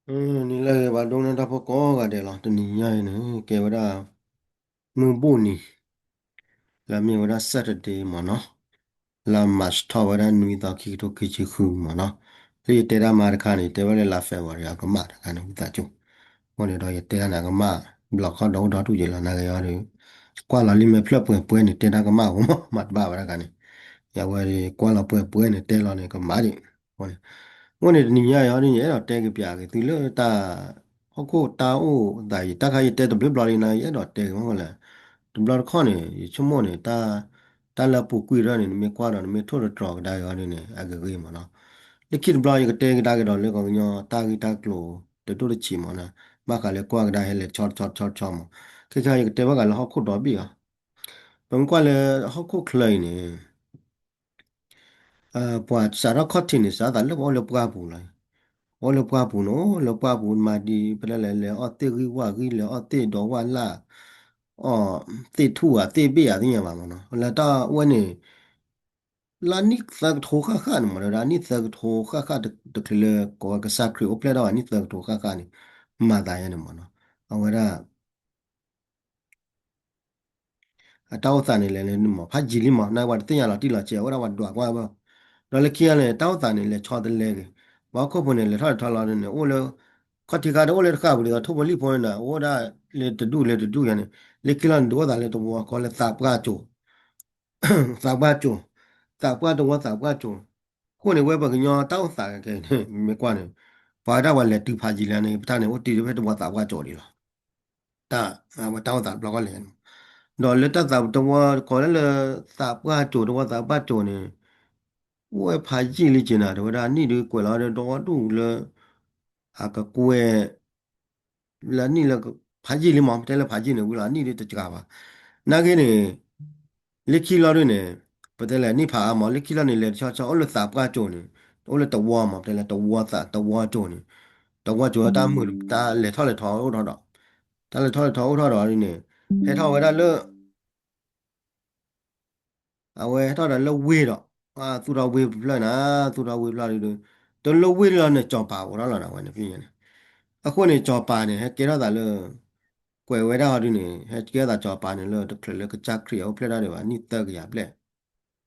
အနံၤလၢအဂ့ၤ ပှၤဒိကနၣ်တၢ်ဖိကိးဂၤဒဲးလီၤ. တနံၤညါအံၤန့ၣ် ကဲဝဲဒၣ် မုၢ်ဘူၣ်နံၤ လၢအမ့ၢ်ဝဲဒၣ် Saturday မ့ၢ်နီၤ, လါ March ထီၣ်ဝဲဒၣ်နွံသီ ခံကထိခံဆံဃုမ့ၢ်နီၤ. လၢယတဲတၢ်မါတခါန့ၣ် တဲဝဲလၢလါ February အကမၣ်တခါန့ၣ် ဝံသးစူၤ, အဃိန့ၣ်ဒီးယတဲတၢ်န့ၣ်အကမၣ် ဘျီခီၣ်ဒီဒူၣ်ဒီဒူၣ်ယဲလီၤ နာ်က့ၤအီၤဒီး ကွၢ်လီၤလံမ့ၢ်ဖျၢၣ်ပှဲၤပှဲၤန့ၣ် တဲတၢ်ကမၣ်အဃိမး မၤတဘၣ်ဝဲဒၣ်တခါန့ၣ်, ယဝဲကွၢ်လီၤပှဲၤပှဲၤန့ၣ် တဲလီၤန့ၣ်ကမၣ်ဒံး အဃိန့ၣ် အဃိန့ၣ်တနံၤညါအံၤဒ်န့ၣ် ယအဲၣ်ဒိးတဲက့ၤပၠးက့ၤသုလၢတၢ် ဟီၣ်ခိၣ်တၢ်အိၣ်သးအံၤ တၢ်ခါယတဲတဘျုးဘျီလံန့ၣ် ယအဲၣ်ဒိးတဲက့ၤမ့ၢ်လဲၣ်, တဘျီတခီၣ်န့ၣ် ယဆိကမိၣ်န့ၣ် တၢ် တၢ်လၢအပူၤကွံာ်ထီၣ်န့ၣ် နမ့ၢ်ကွၢ်ဒီး နမ့ၢ်ထိၣ်သတြီၤကဒါက့ၤအီၤဒ်န့ၣ် အဂ့ၤဂ့ၤမ့ၢ်နီၤ. လၢခံတဘျီ ယကတဲကဒါက့ၤဒီးလၢပှၤကညီတၢ်ဂ့ၢ်တၢ်ကျိၤ တဒိၣ်တဆံးမ့ၢ်နီၤ, ဘၣ်ဃးလၢကွၢ်ကဒါဟဲလဲၤဆီတဆီတဆီတဆီမ့ၢ်, ခဲခါယကတဲဘၣ်ဃးလၢဟီၣ်ခိၣ်ဒီဘ့ၣ်အီၤ, ပမ့ၢ်ကွၢ်လၢဟီၣ်ခိၣ်ချၢအံၤန့ၣ် ပှၤစးထီၣ်ခီၣ်ထံးန့ၣ် စးထီၣ်သးလၢပှၤအိၣ်လၢပှၢ်ပူၤလီၤ. အိၣ်လၢပှၢ်ပူၤန့ၣ် အိၣ်လၢပှၢ်ပူၤမၤဒံး ဖဲလဲၣ်လဲၣ် လဲၤအီၣ်သ့ၣ်ဂံၢ်ဝၣ်ဂံၢ် လဲၤအီၣ်သ့ၣ်ဒီးဝၣ်လၢ် အီၣ်သ့ၣ်ထူၣ်ဧါ သ့ၣ်ဘ့ၣ်ဧါ သ့ၣ်ညါဘၣ်မ့ၢ်နီၤ. လၢတၢ်ဝဲန့ၣ် လၢနံၣ်သၢကထိဃၣ်ဃၣ်န့ၣ်မ့ၢ်နီၤ, နံၣ်သၢကထိဃၣ်ဃၣ်တချုးလၢ ကဝဲကစၢ်ခရံာ်အိၣ်ဖျဲၣ်ထီၣ်ဘၣ် နံၣ်သၢကထိဃၣ်ဃၣ်န့ၣ် မၤသးယဲန့ၣ်မ့ၢ်နီၤ. အဝဲဒၣ် အတၢ်အိၣ်သးန့ၣ်လဲၤလၢမ့ၢ်ဖးယံာ်လံမ့ၢ် နာ်က့ပှၤတသ့ၣ်ညါလီၤတံၢ်လီၤဆဲး အဝဲဒၣ်ပှၤဒွးကွၢ်ဘၣ်, ဒီးလၢခံဂၤန့ၣ် တၢ်အိၣ်သးန့ၣ် လဲၤဆီတလဲက့ၤ, ပှၤဟီၣ်ခိၣ်ဖိန့ၣ် လဲၤထီၣ်လဲၤထီလီၤန့ၣ် အိၣ်လၢ ခီၣ်ထံးခါတအိၣ်လၢတဃၣ်ပူၤဒ်သိး ထိၣ်ဖိလံၣ်ဖိန့ၣ် အိၣ်ဒၣ်လၢတဒူၣ်လၢတဒူၣ်ယါန့ၣ် လၢခံလီၤန့ၣ် ဒုးအိၣ်သးလၢတဝီ ကိးလၢသးပှၢ်ကၠိၤ သးပှၢ်ကၠိၤ, သးပှၢ်တဝီသးပှၢ်ကၠိၤ, အဃိန့ၣ် ဝဲပှၤကညီတၢ်အိၣ်သးကဲန့ၣ် မ့ၢ်ကွၢ်န့ၣ် ပှၤဝဲဒၣ်ပှၤလဲၤတုၤဖးယံာ်လံန့ၣ် ပတၢ်န့ၣ် အိၣ်တ့ၢ်ဖဲတဝီသးပှၢ်ကၠိၤဒံးလီၤ. တၢ် ဝဲတၢ်အိၣ်သးတဘျီကီၢ်လဲၣ်, ဒီးလၢတၢ်သးတဝီ ကိးလၢလၢ သးပှၢ်ကၠိၤ တဝီသးပှၢ်ကၠိၤန့ၣ် အိၣ်ဝဲဖးယံာ်လံက့ၤနၤ တဝဲဒၣ်နံၣ်ဒုးကွဲးလီၤဒီးတဝီဒူၣ်လၢ အကကွဲၢ် လၢနံၣ်လၢဖးယံာ်လံမး ပတဲလၢဖးယံာ်န့ၣ်ဝံၤလီၤ အနံၣ်ဒုးတစှၤဘၣ်. နာ်က့န့ၣ် လၢခံလီၤဒုးန့ၣ် ပတဲလဲၣ်နံၣ်ဖးအါမး လၢခံလီၤန့ၣ် လဲၤတဆီဆီ အိၣ်လၢသးပှၢ်ကၠိၤန့ၣ် အိၣ်လၢတဝီမး ပတဲလၢတဝီသး တဝီကၠိၤန့ၣ် တဝီကၠိၤတၢ်မုာ် တၢ်လဲၤထီၣ်လဲၤထီအိၣ်ထီၣ်ဒီး တၢ်လဲၤထီၣ်လဲၤထီအိၣ်ထီၣ်ဒီးဒုးန့ၣ် ဟဲထီၣ်ဝဲဒၣ်လၢ အဝဲဟဲထီၣ်ဒီးလၢဝ့ၢ်ဒီး သူၣ်ထီၣ်ဝ့ၢ်တဖျၢၣ်နၤ သူၣ်ထီၣ်ဝ့ၢ်တဖျၢၣ်ဒီး တလၢဝ့ၢ်လီၤန့ၣ် ကၠီၤပၤအိးထီၣ်လီၤနၤ ဝဲန့ၣ်ဖဲန့ၣ် အဃိန့ၣ် ကၠီၤပၤန့ၣ် ဟဲကဲထီၣ်သးလၢ ကွဲးဝဲဒၣ်ဟီဒုးန့ၣ် ဟဲကဲထီၣ်သးကၠီၤပၤန့ၣ်လၢတချုးလၢကစၢ်ခရံာ်အအိၣ်ဖျဲၣ်ထီၣ်ဒံးဘၣ် နံၣ်သၢကယၤဘျဲၣ်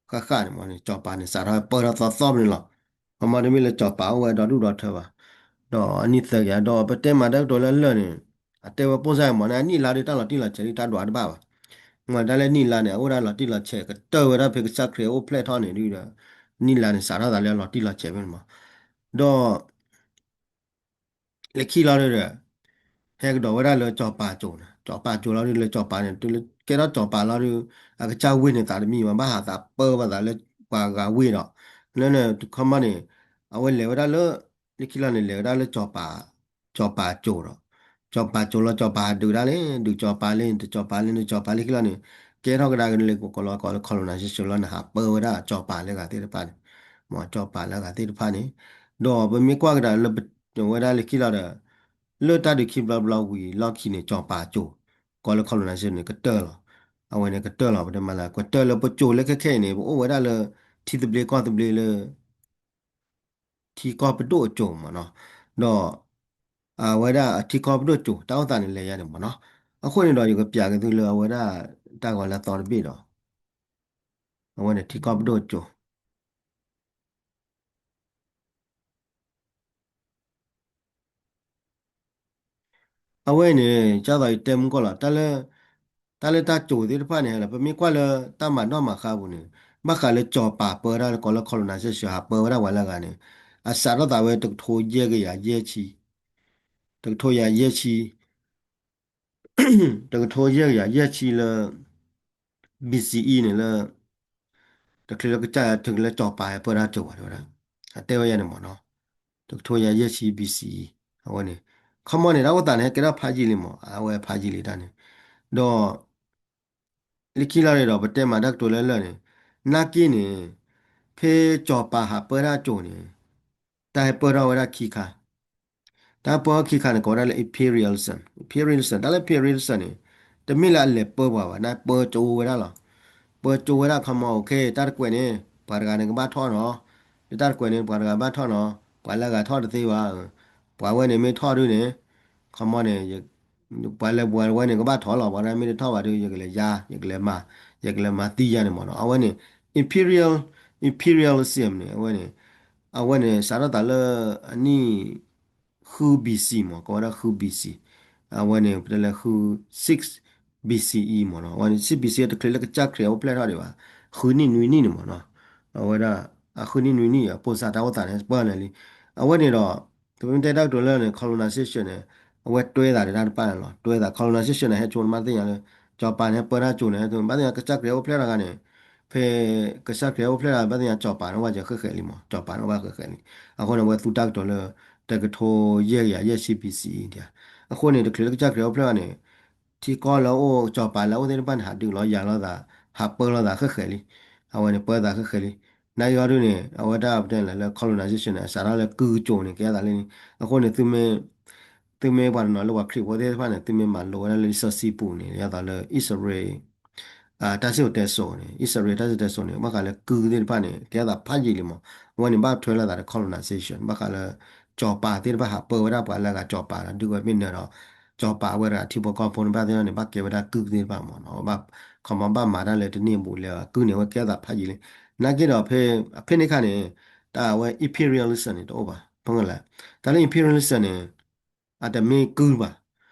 ဃၣ်ဃၣ်န့ၣ်မးန့ၣ် ကၠီၤပၤန့ၣ် စးထီၣ်ပၢၢ်ထီၣ်သီသီဖဲန့ၣ်လီၤ. ခီမီတမ့ၢ်လၢကၠီၤပၤအိၣ်ဝဲဒီဒူၣ်ဒီထၢဘၣ် ဒီးအနံၣ်သၢကယၤ ဒီးပတဲမၤတၢ်ကတိၤလၢလၢၢ်န့ၣ် အတဲဝဲပိၢ်စၢ်မးန့ၣ် အနံၣ်လါဒုးတၢ်လီၤတံၢ်လီၤဆဲးဒုးတၢ်ဒွးတဘၣ်ဘၣ်. မ့ၢ်တၢ်လၢနံၣ်လါန့ၣ် အအိၣ်ဒၣ်လီၤတံၢ်လီၤဆဲး ကတၢၢ်ဝဲဒၣ်ဖဲကစၢ်ခရံာ်အအိၣ်ဖျဲၣ်ထီၣ်န့ၣ်ဒုးဒီး နံၣ်လါန့ၣ် စးထီၣ်သးလၢအလီၤတံၢ်လီၤဆဲးဖဲန့ၣ်မး ဒီး လၢခံလီၤဒုးဒီး ဟဲကဒီးဝဲဒၣ်လၢကၠီၤပၤကၠိၤန့ၣ် ကၠီၤပၤကၠိၤလီၤဒုးလၢကၠီၤပၤန့ၣ် တုၤလၢကဲထီၣ်ကၠီၤပၤလီၤဒုး အကစၢ်ဝ့ၢ်န့ၣ်သးတမံၤဘၣ် ဘၣ်ဟးသးပၢဘၣ်သးလၢပှၤဂၤဝ့ၢ်ဒီး လၢန့ၣ်ခီမီန့ၣ် အဝဲလဲၤဝဲဒၣ်လၢ လၢခံလီၤန့ၣ် လဲၤဝဲဒၣ်လၢကၠီၤပၤ ကၠီၤပၤကၠိၤဒီး ကၠီၤပၤကၠိၤလီၤ ကၠီၤပၤဒုးဒၣ်လဲာ် ဒုးကၠီၤပၤလၢ တကၠီၤပၤလၢန့ၣ် ကၠီၤပၤလၢခံလီၤန့ၣ် ကဲထီၣ်ကဒါက့ၤလၢကလီကီးလၢ colonization လီၤန့ၣ် ဟးပၢဝဲဒၣ်ကၠီၤပၤလၢဂၤသ့ၣ်တဖၣ်န့ၣ် မ့ၢ်ကၠီၤပၤလၢဂၤသ့ၣ်တဖၣ်န့ၣ် ဒီးပမ့ၢ်ကွၢ်ကဒါလၢ ဝဲဒၣ်လၢခံလီၤဒီး လၢတၢ်ဒုးခံဘျီဘျီဝံၤလီၢ်ခံန့ၣ် ကၠီၤပၤကၠိၤ ကီးလၢ colonization န့ၣ် ကတၢၢ်လီၤ. အဝဲန့ၣ်ကတၢၢ်လီၤ ပတဲမးလၢ ကတၢၢ်လၢပကၠိၤလၢခဲခဲအံၤန့ၣ် ပအိၣ်ဝဲဒၣ်လၢ ထံသဘျ့ကီၢ်သဘျ့လၢ ထံကီၢ်ပဒိၣ်အကၠိၤမ့ၢ်နီၤ, ဒီး အဝဲဒၣ်အထံကီၢ်ပဒိၣ်ကၠိၤ တၢ်အိၣ်သးန့ၣ်လဲၤယါန့ၣ်မ့ၢ်နီၤ, အဃိန့ၣ်ဒီး ယကပျးက့ၤသုလၢအဝဲဒၣ် တၢ်ဂီၤလၢအသီတဘ့ၣ်ဒီး အဝဲန့ၣ်ထံကီၢ်ပဒိၣ်ကၠိၤ အဝဲအံၤန့ၣ် ကၢ်သိးယတဲမုၢ်ကီၢ်လီၤ, တၢ်လၢ တၢ်လၢတၢ်ကၠိၤသ့ၣ်တဖၣ်န့ၣ် ပမ့ၢ်ကွၢ်လၢတၢ်မၤနီၣ်မၤဃါပူၤန့ၣ် ဘၣ်ဃးလၢကၠီၤပၤပၢဝဲဒၣ်လၢကီးလၢ colonization ဟးပၢဝဲဒၣ်ပှၤလၢအဂၤန့ၣ် အစးထီၣ်သးဝဲတကထိယဲၢ်ကယၤယဲၢ်ဆံ, တကထိယၤယဲၢ်ဆံ တကထိယဲၢ်ကယၤယဲၢ်ဆံလၢ BCE န့ၣ်လၢ တချုးလၢကစၢ်ထုးက့ၤလၢကၠီၤပၤဟဲပၢတၢ်ကၠိၤဘၣ် တဲဝဲဒၣ်, အတဲဝဲယါန့ၣ်မ့ၢ်နီၤ, တကထိယၤယဲၢ်ဆံ BCE အဝဲန့ၣ်, ခီမီန့ၣ် တၢ်အိၣ်သးန့ၣ် ဟဲကဲထီၣ်ဖးယံာ်လံမ့ၢ် အဝဲဖးယံာ်လံတၢ်န့ၣ်, ဒီး လၢခံလီၤန့ၣ်ဒီး ပတဲမၤတၢ်ကတိၤလၢလၢာ်န့ၣ်, နာ်က့န့ၣ် ဖဲကၠီၤပၤဟးပၢတၢ်ကၠိၤန့ၣ် တၢ်ဟဲပၢထီၣ်ဝဲဒၣ်ခံခါ, တၢ်ပၢထီၣ်ခံခါန့ၣ် ကိးဝဲဒၣ်လၢ imperialism, imperialism တၢ်လၢ imperialism န့ၣ် တမ့ၢ်လၢအလဲၤပၢပှၤဘၣ်, နပၢကၠိဝဲဒၣ်လီၤ, ပၢကၠိဝဲဒၣ် ခီမီ okay တၢ်တကွဲးန့ၣ် ပှၤတဂၤန့ၣ်ကဘၣ်ထီၣ်နီၤ, လၢတၢ်တကွဲးန့ၣ် ပှၤတဂၤဘၣ်ထီၣ်နီၤ, ပှၤလၢအဂၤထီၣ်တသ့ဘၣ်, ပှၤဝဲန့ၣ်မ့ၢ်ထီၣ်ဒုန့ၣ် ခီမီန့ၣ် ပှၤလဲၤပှၤဝဲန့ၣ် ကဘၣ်ထီၣ်လီၤ. ပှၤမ့ၢ်တထီၣ်ဘၣ်ဒု ယကလဲၤယါ ယကလဲၤမၤ ယကလဲၤမၤသံယါန့ၣ်မ့ၢ်နီၤ. အဝဲန့ၣ် imperial imperialism န့ၣ် အဝဲန့ၣ် အဝဲန့ၣ် စးထီၣ်သးလၢ အနံၣ် ဃု B C မ့ၢ် ကိးဝဲဒၣ်ဃု B C အဝဲန့ၣ် ပတဲလၢဃု six B C E မ့ၢ်နီၤ. အဝဲန့ၣ် six B C တချုးလၢကစၢ်ခရံာ်အိၣ်ဖျဲၣ်ထီၣ်ဒံးဘၣ် ဃုနံၣ်နွံနံၣ်န့ၣ်မ့ၢ်နီၤ. အဝဲဒၣ် အဃုနံၣ်နွံနံၣ် အပိၢ်စၢ်တၢ်အိၣ်သးန့ၣ် ပၢၢ်န့ၣ်လံ. အဝဲန့ၣ်ဒီး ပမ့ၢ်တဲတၢ်ကတိၤလၢန့ၣ် colonization န့ၣ် အဝဲတွဲသးတၢ်တပၣ်န့ၣ်လီၤ. တွဲသး colonization န့ၣ် ဟဲဆိန့ၣ် ဘၣ်သ့ၣ်ညါလၢ ကၠီၤပၤန့ၣ် ဟဲပၢတၢ်ကၠိန့ၣ် ဘၣ်သ့ၣ်ညါကစၢ်ခရံာ်အိၣ်ဖျဲၣ်ထီၣ်တဂၤန့ၣ် ဖဲကစၢ်ခရံာ်အိၣ်ဖျဲၣ်ထီၣ် ဘၣ်သ့ၣ်ညါကၠီၤပၤန့ၣ် အိၣ်ဘၣ်စၢၤဃဲၣ်ဃဲၣ်လံမ့ၢ် ကၠီၤပၤန့ၣ်အိၣ်ဘၣ်ဃဲၣ်ဃဲၣ်လံ. အဃိန့ၣ် အဝဲသူတၢ်ကတိၤလၢ တကထိယဲၢ်ကယၤယဲၢ်ဆံ B C E ဒံး. အဃိန့ၣ် တချုးလၢကစၢ်ခရံာ်အိၣ်ဖျဲၣ်ဘၣ်န့ၣ် ထံကီၢ်လၢအအိၣ်ကၠီၤပၤလၢအအိၣ်သ့ၣ်တဖၣ်န့ၣ် ဟးဒုးလီၤယၤလိာ်သး ဟးပၢလိာ်သးဃဲၣ်ဃဲၣ်လံ. အဝဲန့ၣ်ပၢသးဃဲၣ်ဃဲၣ်လံ. နာ်ဂ့ၤအီၤဒုန့ၣ် အဝဲဒၣ်ပတဲလၢ colonization န့ၣ် အစးထီၣ်လၢကုကၠိန့ၣ် ကဲသးလံန့ၣ် အဃိန့ၣ် သုမ့ၢ်ပှၤတနီၤလၢပှၤခရံာ်ဖိသ့ၣ်တဖၣ်န့ၣ် သုမ့ၢ်မၤလိဝဲဒၣ်လၢလံာ်စီဆှံပူၤန့ၣ် ဒ်သိးလၢအံၣ်စရ့လး တၢ်စံၣ်စိၤတဲစိၤန့ၣ် အံၣ်စရ့လးတၢ်စံၣ်စိၤတဲစိၤန့ၣ် ဘၣ်ဃးလၢကုသ့ၣ်တဖၣ်န့ၣ် ကဲသးဖးယံာ်လံမ့ၢ် အဝဲန့ၣ်ဘၣ်ထွဲလိာ်သးဒီး colonization ဘၣ်ဃးလၢ ကၠီၤပၤသ့ၣ်တဖၣ်ဟးပၢဝဲဒၣ်ပှၤလၢအဂၤကၠီၤပၤဒီး ဒုးဝဲမ့ၢ်နၢၤဒီး ကၠီၤပၤအဝဲတဂၤထံဖိကီၢ်ဖိန့ၣ် ဘၣ်သ့ၣ်တဖၣ်န့ၣ် ဘၣ်ကဲဝဲဒၣ်ကုသ့ၣ်တဖၣ်မ့ၢ်နီၤ ဘၣ် ခီမီဘၣ်မၤတၢ်လၢတန့ၢ်ဘူးလဲၤဘၣ် ကုန့ၣ် အဝဲကဲသးဖးယံာ်လံ. နာ်က့ဒီး ဖဲန့ၣ်အခါန့ၣ် တၢ်အဝဲ imperialism န့ၣ် တအိၣ်ဘၣ် ဖဲလဲၣ် တၢ်လၢ imperialism န့ၣ် အတမ့ၢ်ကုဘၣ်.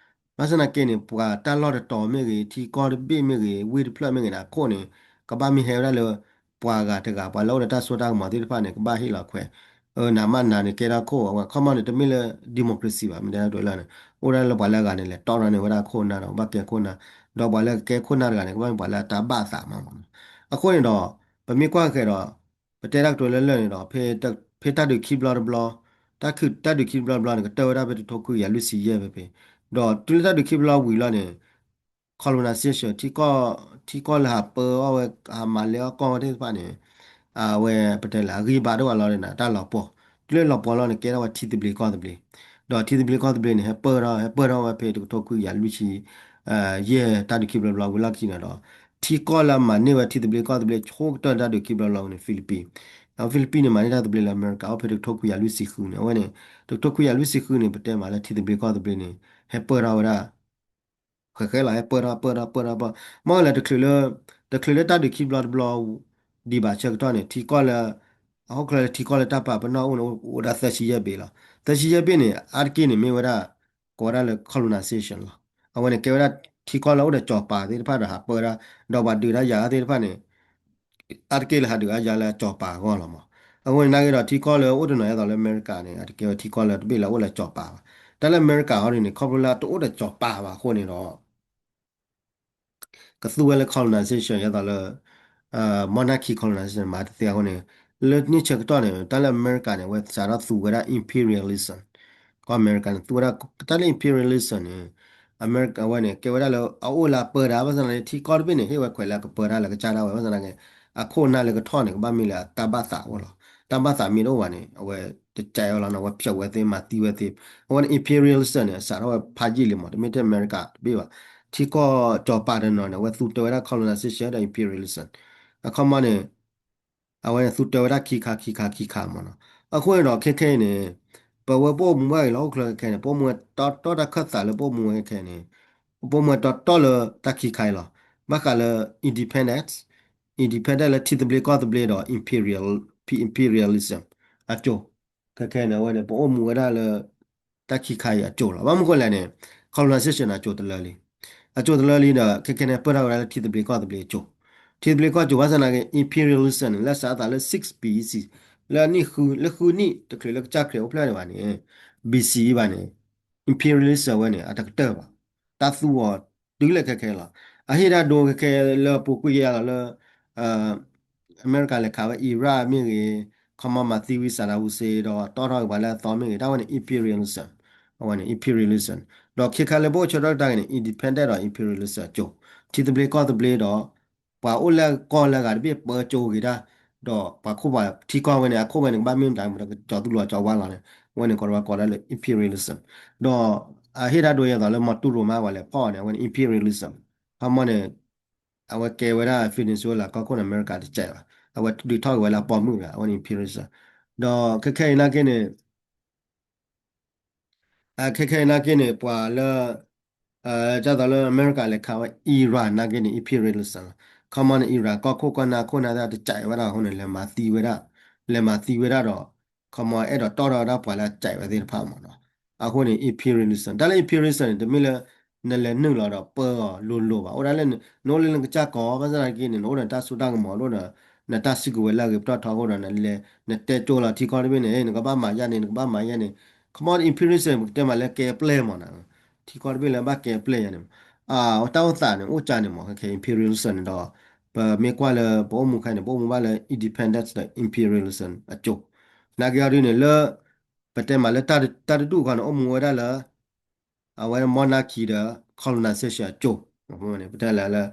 ဘၣ်ဆၣ်သနာ်က့န့ၣ် ပှၤတၢ်လီၢ်တတီၤမ့ၢ်ဂ့ၤ ထံကီၢ်တဘ့ၣ်မ့ၢ်ဂ့ၤ ဝ့ၢ်တဖျၢၣ်မ့ၢ်ဂ့ၤန့ၣ် အခိၣ်န့ၣ် ကဘၣ်မ့ၢ်ဟဲဝဲဒၣ်လၢ ပှၤဂၤတဂၤ ပှၤလၢအိၣ်ဒီးတၢ်စိတၢ်ကမီၤသ့ၣ်တဖၣ်န့ၣ် ကဘၣ်ဟ့ၣ်လီၤခွဲး နၤမးနၤန့ၣ် ကဲထီၣ်ခိၣ် အဝဲခီမီန့ၣ် တမ့ၢ်လၢ democracy ဘၣ် မ့ၢ်တဲဒၣ်တၢ်လၢန့ၣ် အိၣ်ဒၣ်လၢပှၤလၢအဂၤန့ၣ် လဲၤတီၢ်ထီၣ်န့ၢ်ဝဲဒၣ်ခိၣ်နၢ်ဒီး ဘၣ်ကဲခိၣ်နၢ် ဒီးပှၤလၢကကဲခိၣ်နၢ်တဂၤန့ၣ် ကဘၣ်မ့ၢ်ပှၤလၢအတၢ်ဘၣ်သးမးမ့ၢ်နီၤ. အဃိန့ၣ်ဒီး ပမ့ၢ်ကွၢ်ဃဲၤဒီး ပတဲတၢ်ကတိၤလၢလၢာ်န့ၣ်ဒီး ဖဲတၢ်ဒုးခံဘျီတဘျီ တၢ်ဒုးခံဘျီတဘျီန့ၣ် ကတၢၢ်ဝဲဒၣ်ဖဲတကထိခွံကယၤလွံၢ်ဆံယဲၢ်ဖဲဖဲ ဒီးတုၤလၢတၢ်ဒုးခံဘျီဝံၤလီၤန့ၣ် colonization ထံကီၢ်လၢဟးပၢအီၣ်ဝဲ ဟးမၤလဲၤအီၣ်ကီၢ်ဝဲသ့ၣ်တဖၣ်န့ၣ် အဝဲပတဲလၢအဂံၢ်ဘါဒိၣ်ဝဲလီၤန့ၣ် တၢ်လီၤပှီၢ် တုၤလၢလီၤပှီၢ်လီၤန့ၣ် ကဲထီၣ်ဝဲထံသဘျ့ကီၢ်သဘျ့ ဒီးထံသဘျ့ကီၢ်သဘျ့န့ၣ် ဟဲပၢၢ်ထီၣ် ဟဲပၢၢ်ထီၣ်ဝဲဖဲတကထိခွံကယၤလွံၢ်ဆံ ယဲၢ်တၢ်ဒုးခံဘျီဘျီဝံၤလီၢ်ခံန့ၣ်ဒီး ထံကီၢ်လၢအမၤန့ၢ်ဝဲထံသဘျ့ကီၢ်သဘျ့ဆိကတၢၢ်တၢ်ဒုးခံဘျီဘျီဝံၤန့ၣ် Philippines ဒီး Philippines န့ၣ် မၤန့ၢ်တၢ်သဘျ့လၢအမဲရကၤအိၣ်ဖဲတကထိခွံကယၤလွံၢ်ဆံဃုန့ၣ် အဝဲန့ၣ် တကထိခွံကယၤလွံၢ်ဆံဃုန့ၣ် ပတဲမးလၢထံသဘျ့ကီၢ်သဘျ့န့ၣ် ဟဲပၢၢ်ထီၣ်ဝဲဒၣ် ဃဲးဃဲးလီၤ ဟဲပၢၢ်ထီၣ် ပၢၢ်ထီၣ် ပၢၢ်ထီၣ် ပၢၢ် မ့ၢ်လၢတချုးလၢ တချုးလၢတၢ်ဒုးခံဘျီတဘျီ ဒံးဘၣ်ဆၢကတီၢ်န့ၣ် ထံကီၢ်လၢ အဟီၣ်ချၢလၢထံကီၢ်လၢတၢ်ပာ်ပနီၣ်အိၣ်န့ၣ် အိၣ်ဝဲဒၣ်သၢဆံယဲၢ်ဘ့ၣ်လီၤ. သၢဆံယဲၢ်ဘ့ၣ်န့ၣ် အါတက့ၢ်န့ၣ်မ့ၢ်ဝဲဒၣ် ကိးဝဲဒၣ်လၢ colonization လီၤ. အဝဲန့ၣ်ကဲဝဲဒၣ်ထံကီၢ်လၢအိၣ်ဒီးကၠီၤပၤသ့ၣ်တဖၣ်ဒီးဟးပၢဝဲဒၣ် ဒီးပှၤဒုးတၢ်ယၤသ့ၣ်တဖၣ်န့ၣ် အါတက့ၢ်လၢဟးဒုးအါယၤလၢအကၠီၤပၤအဂီၢ်လီၤမး. အဃိန့ၣ်နာ်က့ဒီးထံကီၢ်လၢအိၣ်တနီၤအသိးလၢအမဲရကၤန့ၣ် အတကဲဝဲထံကီၢ်လၢတဘ့ၣ်လၢအအိၣ်လၢကၠီၤပၤဘၣ်. တၢ်လၢအမဲရကၤဟီဒ်န့ၣ် ခီဖျိလၢတအိၣ်ဒီးကၠီၤပၤဘၣ်အဃိန့ၣ်ဒီး ကသူဝဲလၢ colonization အသိးလၢ monarchy colonization မၤတသ့အဃိန့ၣ် လၢန့ၣ်ဆၢကတီၢ်န့ၣ် တၢ်လၢအမဲရကၤန့ၣ် အဝဲစးထီၣ်သူဝဲဒၣ် imperialism ကီၢ်အမဲရကၤန့ၣ် သူဝဲဒၣ်တၢ်လၢ imperialism န့ၣ် အမဲရကၤအဝဲန့ၣ် ကဲဝဲဒၣ်လၢအအိၣ်လၢအပၢတၢ် ဘၣ်ဆၣ်သနာ်က့ ထံကီၢ်တဘ့ၣ်န့ၣ် ဟ့ၣ်ဝဲခွဲးလၢအကပၢတၢ်လၢကစၢ်ဒၣ်ဝဲ ဘၣ်ဆၣ်သနာ်က့ အခိၣ်အနၢ်လၢကထီၣ်န့ၣ် ကဘၣ်မ့ၢ်လၢအတၢ်ဘၣ်သးအဂီၢ်လီၤ. တၢ်ဘၣ်သးမ့ၢ်တအိၣ်ဘၣ်န့ၣ် အဝဲတကဲအီၤလီၤန့ၣ် အဝဲဖျိးဝဲသ့ မၤသံဝဲသ့ အဝဲန့ၣ် imperialism န့ၣ် အစးထီၣ်ဝဲဖးယံာ်လံမး တမ့ၢ်ထဲအမဲရကၤတဘ့ၣ်ဘၣ်. ထံကီၢ်ကၠီၤပၤတနီၤန့ၣ် အဝဲသူတဲဝဲဒၣ် colonization ဒီး imperialism အခီမီန့ၣ် အဝဲန့ၣ်သူတဲဝဲဒၣ်ခံခါခံခါခံခါမးနီၤ. အဃိန့ၣ်ဒီးခဲခဲအံၤန့ၣ် ပဝဲပအိၣ်မူဘၣ်အံၤလၢဟီၣ်ခိၣ်ချၢခဲခဲန့ၣ် ပအိၣ်မူဝဲတီတီတၢ်ခၢၣ်သးလၢပအိၣ်မူဝဲခဲခဲန့ၣ် ပအိၣ်မူဝဲတီတီလၢတၢ်ခံခါအံၤလီၤ. ဘၣ်ဃးလၢ independence independence လၢထံသဘျ့ကီၢ်သဘျ့ဒီး imperial imperialism အစိၤ ခဲခဲန့ၣ် အဝဲန့ၣ် ပအိၣ်မူဝဲဒၣ်လၢ တၢ်ခံခါအံၤအစိၤလီၤ. ဘၣ်မနုၤဃိလဲၣ်န့ၣ် colonization န့ၣ် အစိၤတလၢလံ. အစိၤတလၢလံဒီး ခဲခဲန့ၣ် ပၢၢ်ထီၣ်ဝဲဒၣ်လၢထံသဘျ့ကီၢ်သဘျ့အစိၤ. ထံသဘျ့ကီၢ်စိၤ ဘၣ်ဆၣ်သနာ်က့ imperialism န့ၣ် လၢစးအသးလၢ six B C လၢအနံၣ်ဃု လၢဃုနံၣ် တချုးလၢကစၢ်ခရံာ်အိၣ်ဖျဲၣ်န့ၣ်ဘၣ်န့ၣ် B C ဘၣ်န့ၣ် imperialism ဝဲန့ၣ် အတကတၢၢ်ဘၣ်. တၢ်သူအီၤတုၤလၢခဲခဲလီၤ. အဟ့ၣ်တၢ်ဒိခဲခဲလၢပူၤကွံာ်ကယါလီၤလၢ အမဲရကၤလဲၤခးဝဲ Iraq မ့ၢ်ဂ့ၤ, ခီမီမၤသံဝံ Saddam Hussein ဒီးတီၢ်ထီၣ်က့ၤပှၤလၢအသီမ့ၢ်ဂ့ၤ, တၢ်ဝဲန့ၣ် imperialism အဝဲန့ၣ် imperialism ဒီးခဲခါလၢပအိၣ်ဆၢထီၣ်တၢ်ဂ့ၤန့ၣ် independent ဒီး imperialism အစိၤ, ထံသဘျ့ကီၢ်သဘျ့ဒီး ပှၤအိၣ်လၢကီၢ်လၢဂၤတဘ့ၣ်ပၢကၠိဂ့ၤတၢ်, ဒီးပှၤခိၣ်ပှၤထံကီၢ်ဝဲန့ၣ် အခိၣ်ဝဲန့ၣ် ကဘၣ်မ့ၢ်မတၤမတၤ ကကၠီၤသူလီၤကၠီၤဝါလီၤန့ၣ် အဝဲန့ၣ်ကိးဝဲကိးဒၣ်လၢ imperialism ဒီး အဟ့ၣ်တၢ်ဒိယဲသိးလၢ မီတူရိမး ပှၤလဲၤဖီၣ်အီၤန့ၣ် အဝဲန့ၣ် imperialism ခီမီန့ၣ် အဝဲကဲဝဲဒၣ် Venezuela ကီၢ်ခိၣ်န့ၣ် အမဲရကၤတစဲးဘၣ်, အဝဲဒုးထီၣ်က့ၤဝဲလၢအပိာ်မုၣ်တဂၤ အဝဲန့ၣ် imperialism ဒီးခဲခဲအံၤနာ်က့န့ၣ် ခဲခဲအံၤနာ်က့န့ၣ် ပှၤလၢ ဒ်သိးလၢအမဲရကၤလဲၤခးဝဲ Iran နာ်က့န့ၣ် imperialism လီၤ. ခီမီန့ၣ် Iran ကီၢ်ခိၣ်ကီၢ်နၢ်ခိၣ်နၢ်သ့ၣ်တစဲးဝဲဒၣ်အဃိန့ၣ် လဲၤမၤသံဝဲဒၣ်, လဲၤမၤသံဝဲဒၣ်ဒီး ခီမီအဲၣ်ဒိးတီၣ်ထီၣ်ဝဲဒၣ်ပှၤလၢအစဲးဝဲသ့ၣ်တဖၣ်မ့ၢ်နီၤ. အဃိန့ၣ် imperialism တၢ်လၢ imperialism န့ၣ် တမ့ၢ်လၢ နလဲၤနုာ်လီၤဒီးပၢအီၤလိၤလိၤဘၣ်. အိၣ်ဒၣ်လၢ နအိၣ်လၢနကစၢ်ကီၢ် ဘၣ်ဆၣ်သနာ်က့န့ၣ် နအိၣ်ဒီးတၢ်စိတၢ်ကမီၤ နအိၣ်ဒီး နတၢ်စုကဝဲၤလၢအဂ့ၤပတီၢ်ထီအဃိဒီး နလဲၤ နတဲကၠိလီၤထံကီၢ်တဘ့ၣ်န့ၣ် နကဘၣ်မၤယဲန့ၣ် နကဘၣ်မၤယဲန့ၣ် ခီမီ imperialism ပကတဲမးလၢကဲပျဲၢ်မ့ၢ်နီၤ. ထံကီၢ်တဘ့ၣ်လၢဘၣ်ကဲပျဲၢ်ယဲန့ၣ် တၢ်အိၣ်သးန့ၣ် အိၣ်ကၢန့ၣ်မ့ၢ် ခဲခဲ imperialism န့ၣ်ဒီး ပမ့ၢ်ကွၢ်လၢပအိၣ်မူခဲန့ၣ် ပအိၣ်မူဘၣ်လၢ independence ဒီး imperialism အစိၤ နာ်က့အီၤဒ်န့ၣ်လၢ ပတဲမးလၢတၢ်တဒူၣ်ခီန့ၣ် အိၣ်မူဝဲဒၣ်လၢ အဝဲ monarchy ဒီး colonization အစိၤ ပတဲလၢ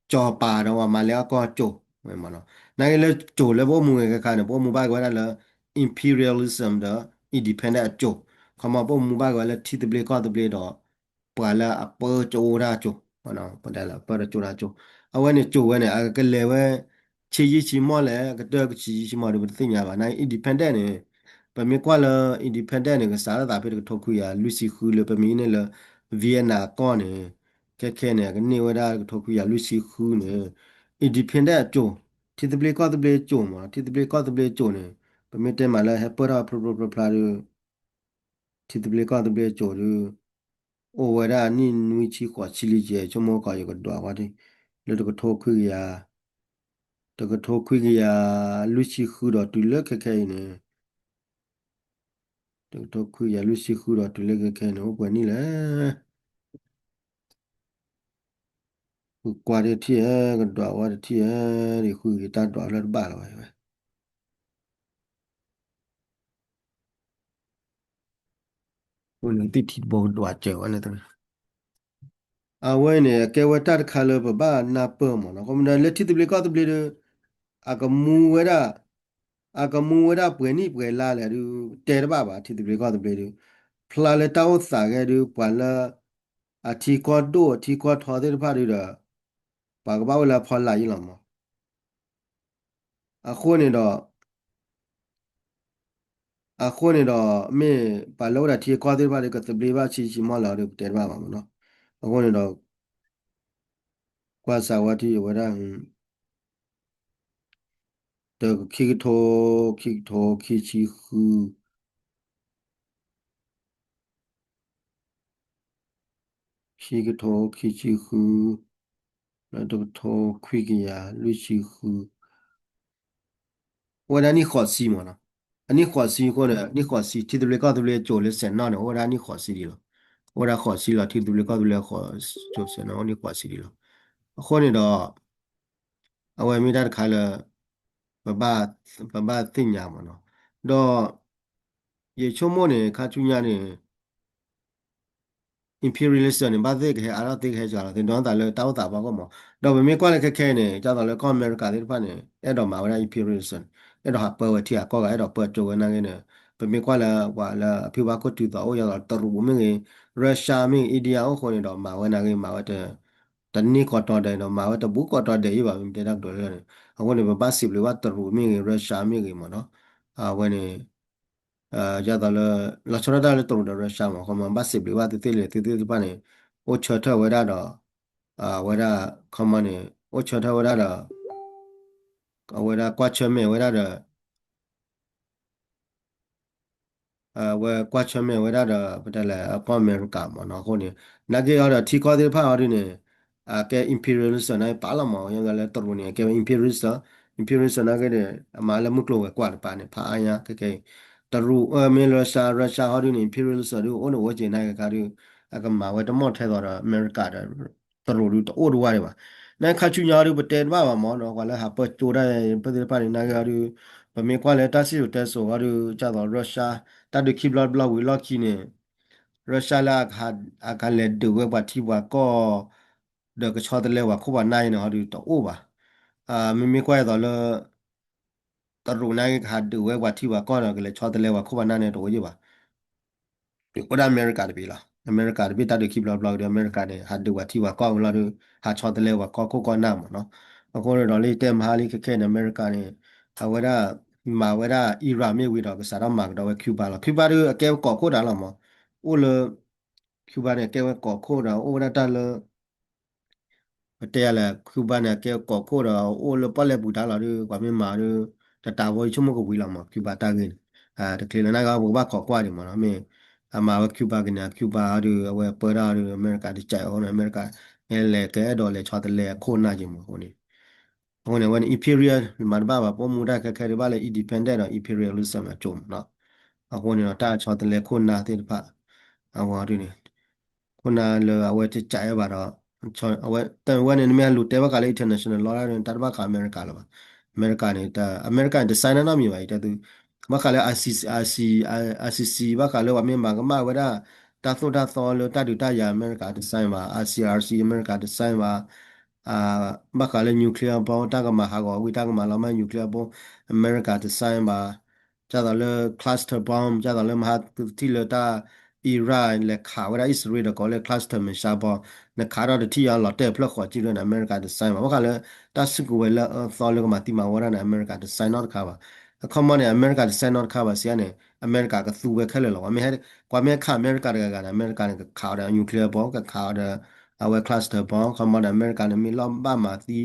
ကၠီၤပၤဒီးပှၤမၤလဲအကီၢ်အစိၤ နာ်က့လၢစိၤလၢပအိၣ်မူဂ့ၤခဲခါန့ၣ် ပအိၣ်မူဘၣ်က့ၤဝဲဒၣ်လၢ imperialism ဒီး independent အစိၤ ခီမီ ပအိၣ်မူဘၣ်က့ၤဝဲလၢထံသဘျ့ကီၢ်သဘျ့ဒီး ပှၤလၢအပၢကၠိဒၣ်အစိၤ ပတဲလၢပၢတၢ်ကၠိဒၣ်အစိၤ အဝဲန့ၣ်စိၤဝဲန့ၣ် အကလဲၤဝဲ ဆံးယံာ်ဆံးမီၢ်လဲၣ် အကတၢၢ်ကဆံးယံာ်ဆံးမီၢ်ဒီး ပတသ့ၣ်ညါဘၣ်. နာ်က့ independent န့ၣ် ပမ့ၢ်ကွၢ်လၢ independent န့ၣ် ကစးထီၣ်သးဖဲတကထိခွံကယၤလွံၢ်ဆံဃုလၢပမ့ၢ်ဟံးန့ၢ်လၢ Vietnam အကီၢ်န့ၣ် ခဲခဲန့ၣ် အကန့ၢ်ဝဲဒၣ်တကထိခွံကယၤလွံၢ်ဆံဃုန့ၣ် independent အစိၤ ထံသဘျ့ကီၢ်သဘျ့အစိၤမ့ၢ် ထံသဘျ့ကီၢ်သဘျ့အစိၤန့ၣ် ပမ့ၢ်တဲမးလၢဟဲပၢၢ်ထီၣ်ဖျိဖျိဖျါဖျါဒီး ထံသဘျ့ကီၢ်သဘျ့အစိၤဒီး အိၣ်ဝဲဒၣ်နံၣ်နွံဆံဃိးဆံလံကဲ ဆိကမိၣ်ကီးယကဒွးဝဲဒၣ် လၢတကထိခွံကယၤ တကထိခွံကယၤလွံၢ်ဆံဃုဒီးတုၤလၢခဲခဲအံၤန့ၣ် တကထိခွံကယၤလွံၢ်ဆံဃုဒီးတုၤလၢခဲခဲအံၤန့ၣ် အိၣ်ပှဲၤနံၣ်လဲၣ် ဃုကွၢ်တထံၣ်ဧါ ကဒွးဝဲတထံၣ်ဧါ ဒ်ဃုက့ၤတၢ်ဒွးလၢတဘၣ်လီၤဝဲ ဝဲန့ၣ်သ့ၣ်ထံတဘိကဒွးစၢၤဝဲန့ၣ် အဝဲန့ၣ် အကဲဝဲတၢ်တခါလၢပဘၣ်နၢ်ပၢၢ်မ့ၢ်နီၤ ခီမ့ၢ်လၢထံသဘျ့ကီၢ်သဘျ့ဒီး အကမူဝဲဒၣ် အကမူဝဲဒၣ်ပှဲၤနံၣ်ပှဲၤလါလဲၣ်ဒုး တဲတဘၣ်ဘၣ် ထံသဘျ့ကီၢ်သဘျ့ဒီး ဖျါလၢတၢ်အိၣ်သးဂဲၤဒုး ပှၤလၢ အထံကီၢ်ဒိၣ်အထံကီၢ်ထီသ့ၣ်တဖၣ်ဒုးဒီး ပှၤကဘၣ်အိၣ်လၢအဖီလာ်အံၤလီၤမး အဃိန့ၣ်ဒီး အဃိန့ၣ်ဒီး မ့ၢ်ပှၤလၢအိၣ်ဒီးထံကီၢ်သ့ၣ်တဖၣ်ဒီး ကသဘျ့ဘၣ်ဆံးဆံးမီၢ်လီၤဒီး ပတဲတဘၣ်ဘၣ်မ့ၢ်နီၤ အဃိန့ၣ်ဒီး ကွၢ်စးဝဲထံၣ်ဝဲဒၣ် တခံကထိ ခံကထိခံဆံဃု ခံကထိခံဆံဃု လၢတကထိခွံကယၤလွံၢ်ဆံဃု အိၣ်ဝဲဒၣ်နံၣ်ဃိးဆံမ့ၢ်နီၤ အနံၣ်ဃိးဆံအဃိန့ၣ် နံၣ်ဃိးဆံ ထံသဘျ့ကီၢ်သဘျ့အစိၤလၢစဲးနီၣ်န့ၣ် အိၣ်ဝဲဒၣ်နံၣ်ဃိးဆံဒံးလီၤ အိၣ်ဝဲဒၣ်ဃိးဆံလီၤ ထံသဘျ့ကီၢ်သဘျ့အစိၤစဲးနီၣ် အိၣ်နံၣ်ဃိးဆံဒံးလီၤ အဃိန့ၣ်ဒီး အဝဲမ့ၢ်တၢ်တခါလၢ ပဘၣ် ပဘၣ်သ့ၣ်ညါမ့ၢ်နီၤ ဒီး ယဆိကမိၣ်န့ၣ် ခါဆူညါန့ၣ် imperialism န့ၣ် ဘၣ်သ့ၣ်ကဟဲအါထီၣ်သ့ကဟဲစှၤလီၤသ့ ဒီးသးလၢတၢ်အိၣ်သးဘၣ်ကီၢ်မး ဒီးပမ့ၢ်ကွၢ်လၢခဲခဲအံၤန့ၣ် ဒ်သိးလၢကီၢ်အမဲရကၤသ့ၣ်တဖၣ်န့ၣ် အဲၣ်ဒိးမၤဝဲဒၣ် imperialism အဲၣ်ဒိးဟးပၢဝဲထံဂၤကီၢ်ဂၤ အဲၣ်ဒိးပၢကၠိဝဲနာ်က့န့ၣ် ပမ့ၢ်ကွၢ်လၢပှၤလၢအဖုဘၣ်ခိၣ်တုၤသိးအိၣ် ဒ်သိးတရူးမ့ၢ်ဂ့ၤ Russia မ့ၢ်ဂ့ၤ India အိၣ်ဃိန့ၣ်ဒီး မၤဝဲနာ်က့ မၤဝဲတ တန့ၢ်ကီးတီၤဒဲးဒီး မၤဝဲတဘူးကီးတီၤဒဲးအံၤဘၣ် မ့ၢ်တဲတၢ်ကတိၤလၢန့ၣ် အဃိန့ၣ် ပဘၣ်စံးဘျုးဘၣ်တရူးမ့ၢ်ဂ့ၤ Russia မ့ၢ်ဂ့ၤမ့ၢ်နီၤ အဝဲန့ၣ် ဒ်သိးလၢ လီၤဆီဒၣ်တၢ်လၢတရူးဒီး Russia မ့ၢ် ခီမီ ဘၣ်စံးဘျုးဘၣ်သုသ့ၣ်လၢသုသ့ၣ်တဖၣ်န့ၣ် အိၣ်ဆၢထၢၣ်ဝဲဒၣ်ဒီး အဝဲဒၣ် ခီမီန့ၣ် အိၣ်ဆၢထၢၣ်ဝဲဒၣ်ဒီး အဝဲဒၣ်ကွၢ်ဆၢၣ်မဲာ်ဝဲဒၣ်ဒီး အဝဲကွၢ်ဆၢၣ်မဲာ်ဝဲဒၣ်ဒီး ပတဲလဲၣ် ကီၢ်အမဲရကၤမ့ၢ်နီၤ အဃိန့ၣ် နာ်က့အီၤဒီးထံကီၢ်သ့ၣ်တဖၣ်အီၤဒ်န့ၣ် အကဲ imperialism န့ၣ် ပာ်လီၤမး ယလၢတရူးန့ၣ် အကဲဝဲ imperialism imperialism နာ်က့န့ၣ် အမၤလၢမုၢ်ကျိၤဝဲၤကွာ်တပၤန့ၣ် ဖးအါညါ ခဲခဲအံၤ တရူး မ့ၢ် Russia Russia ဟီဒ်န့ၣ် imperialism ဒ်အိၣ်န့ၣ်အိၣ်က့ၤနာ်က့ခါဒ် အကမၤဝဲတမီၢ်ထဲသိးဒီး အမဲရကၤဒီး တရူးဒ်တအိၣ်တဝါဒံးဘၣ် နာ်က့ခါဆူညါဟီဒ် ပတဲတဘၣ်ဘၣ်မ့ၢ်နီၤ ပှၤလၢဟးပၢကၠိဒၣ် ပသ့ၣ်တဖၣ်န့ၣ် နာ်က့ဟီဒ် ပမ့ၢ်ကွၢ်လၢတၢ်စံၣ်စိၤတဲစိၤဟီဒ် ဒ်သိး Russia တၢ်ဒုးခံဘျီတဘျီဝံၤလီၢ်ခံန့ၣ် Russia လၢ အကလဲၤဒုးဝဲပှၤထံပှၤကီၢ် ဒီးကဆီတလဲပှၤခိၣ်ပှၤနၢ်အံၤန့ၣ်ဟီဒ်တအိၣ်ဘၣ် မ့မ့ၢ်ကွၢ်ဒ်သိးလၢ တရူးနာ်က့ ကဟးဒုးဝဲပှၤထံပှၤကီၢ်ဒီး ကလဲၤဆီတလဲပှၤခိၣ်ပှၤနၢ်န့ၣ်တအိၣ်ယံၤဘၣ် အိၣ်ဒၣ်အမဲရကၤတဘ့ၣ်လီၤ အမဲရကၤတဘ့ၣ်တၢ်ဒုးခံဘျီတဘျီဒီး အမဲရကၤန့ၣ် ဟးဒုးပှၤထံပှၤကီၢ်ဝံၤလီၤဒီး ဟးဆီတလဲပှၤကီၢ်ခိၣ်ကီၢ်နၢ်မ့ၢ်နီၤ အဃိန့ၣ်ဒီးလၢတဲမဟါလံခဲခဲန့ၣ် အမဲရကၤန့ၣ် အဝဲဒၣ် မၤဝဲဒၣ် Iran မ့ၢ်ဝံၤဒီး ကစးထီၣ်မၤကဒီးဝဲ Cuba လီၤ Cuba ဒ်အကဲကီၢ်ခိၣ်တၢ်လီၤမး အိၣ်လၢ Cuba န့ၣ် ကဲဝဲကီၢ်ခိၣ်ဒီး အိၣ်ဝဲဒၣ်တၢ်လၢ ပတဲယၤလဲၣ် Cuba န့ၣ် ကဲကီၢ်ခိၣ်ဒီး အိၣ်လၢပီၣ်လဲၣ်ပူၤတၢ်လီၤဒီး ပှၤမ့ၢ်မၤဒီး တတးဝီဆိကမိၣ်ကဝံၤလီၤမး Cuba တၢ်ဂ့ၢ်န့ၣ် တချုးလၢနဂၤပကဘၣ်ခိးကွၢ်ဒံးမးနီၤ မ့ၢ် အမၤဝဲ Cuba ကန့ၣ် Cuba အီၤဒီး အဝဲပၢတၢ်အီၤဒီး အမဲရကၤတကးအီၤန့ၣ် အမဲရကၤ လဲၤကဲအဲၣ်ဒိးလဲၤဆီတလဲအခိၣ်နၢ်က့ၤမးအဃိန့ၣ် အဃိန့ၣ် အဝဲန့ၣ် imperial မၤတဘၣ်ဘၣ် ပိာ်မူတၢ်ခဲခဲဒံးဘၣ်လၢ independent ဒီး imperialism အကၠိမးနီၤ အဃိန့ၣ်ဒီး တၢ်ဆီတလဲခိၣ်နၢ်သ့ၣ်တဖၣ် အဝဲဒ်န့ၣ် ခိၣ်နၢ်လၢအဝဲတကးအီၤဘၣ်ဒီး အဝဲ တၢ်ဝဲန့ၣ် နမ့ၢ်ဟဲလူၤတဲဘၣ်ဃးလၢ international law ဒၣ်န့ၣ် တၢ်တဘၣ်ဃးအမဲရကၤလၢၤဘၣ် အမဲရကၤန့ၣ် အမဲရကၤန့ၣ် တ sign နီတမံၤဘၣ် ယတဲသု ဘၣ်ဃးလၢ ICC ICC ဘၣ်ဃးလၢပှၤမ့ၢ်မၤကမၣ်ဝဲဒၣ် တၢ်သိၣ်တၢ်သီလၢတၢ်ဒုးတၢ်ယၤအမဲရကၤတ sign ဘၣ် ICRC အမဲရကၤတ sign ဘၣ် ဘၣ်ဃးလၢ nuclear bomb တၢ်ကမၤဟးဂီၤဝံၤ တၢ်ကမၤလီၤမၢ် nuclear bomb အမဲရကၤတ sign ဘၣ် ဒ်သိးလၢ cluster bomb ဒ်သိးလၢမဟါထံၣ်လၢတၢ် Iran လဲၤခးဝဲဒၣ် အံၣ်စရ့လးဒီးကိးလၢ cluster missile bomb နခးထီၣ်တထံၣ်အလီၤတဲာ်ဖျၢၣ်ဃီးကံၣ်ရၢန့ၣ် အမဲရကၤတ sign ဘၣ် ဘၣ်ဃးလၢ တၢ်စုကဝဲၤလၢအၢသီလၢကမၤသံမၤဝီတၢ်န့ၣ် အမဲရကၤတ sign နီတခါဘၣ် အခီမီန့ၣ် အမဲရကၤတ sign နီတခါဘၣ် စံးန့ၣ် အမဲရကၤကသူဝဲခဲလၢာ်လီၤ ပှၤမ့ၢ်ဟဲခးအမဲရကၤတဂၤဂၤန့ၣ် အမဲရကၤန့ၣ် ကခးအီၤဒီး nuclear bomb ကခးအီၤဒီး အဝဲ cluster bomb ခီမီဒီး အမဲရကၤန့ၣ် မ့ၢ်လီၤဘၣ်မၤသံ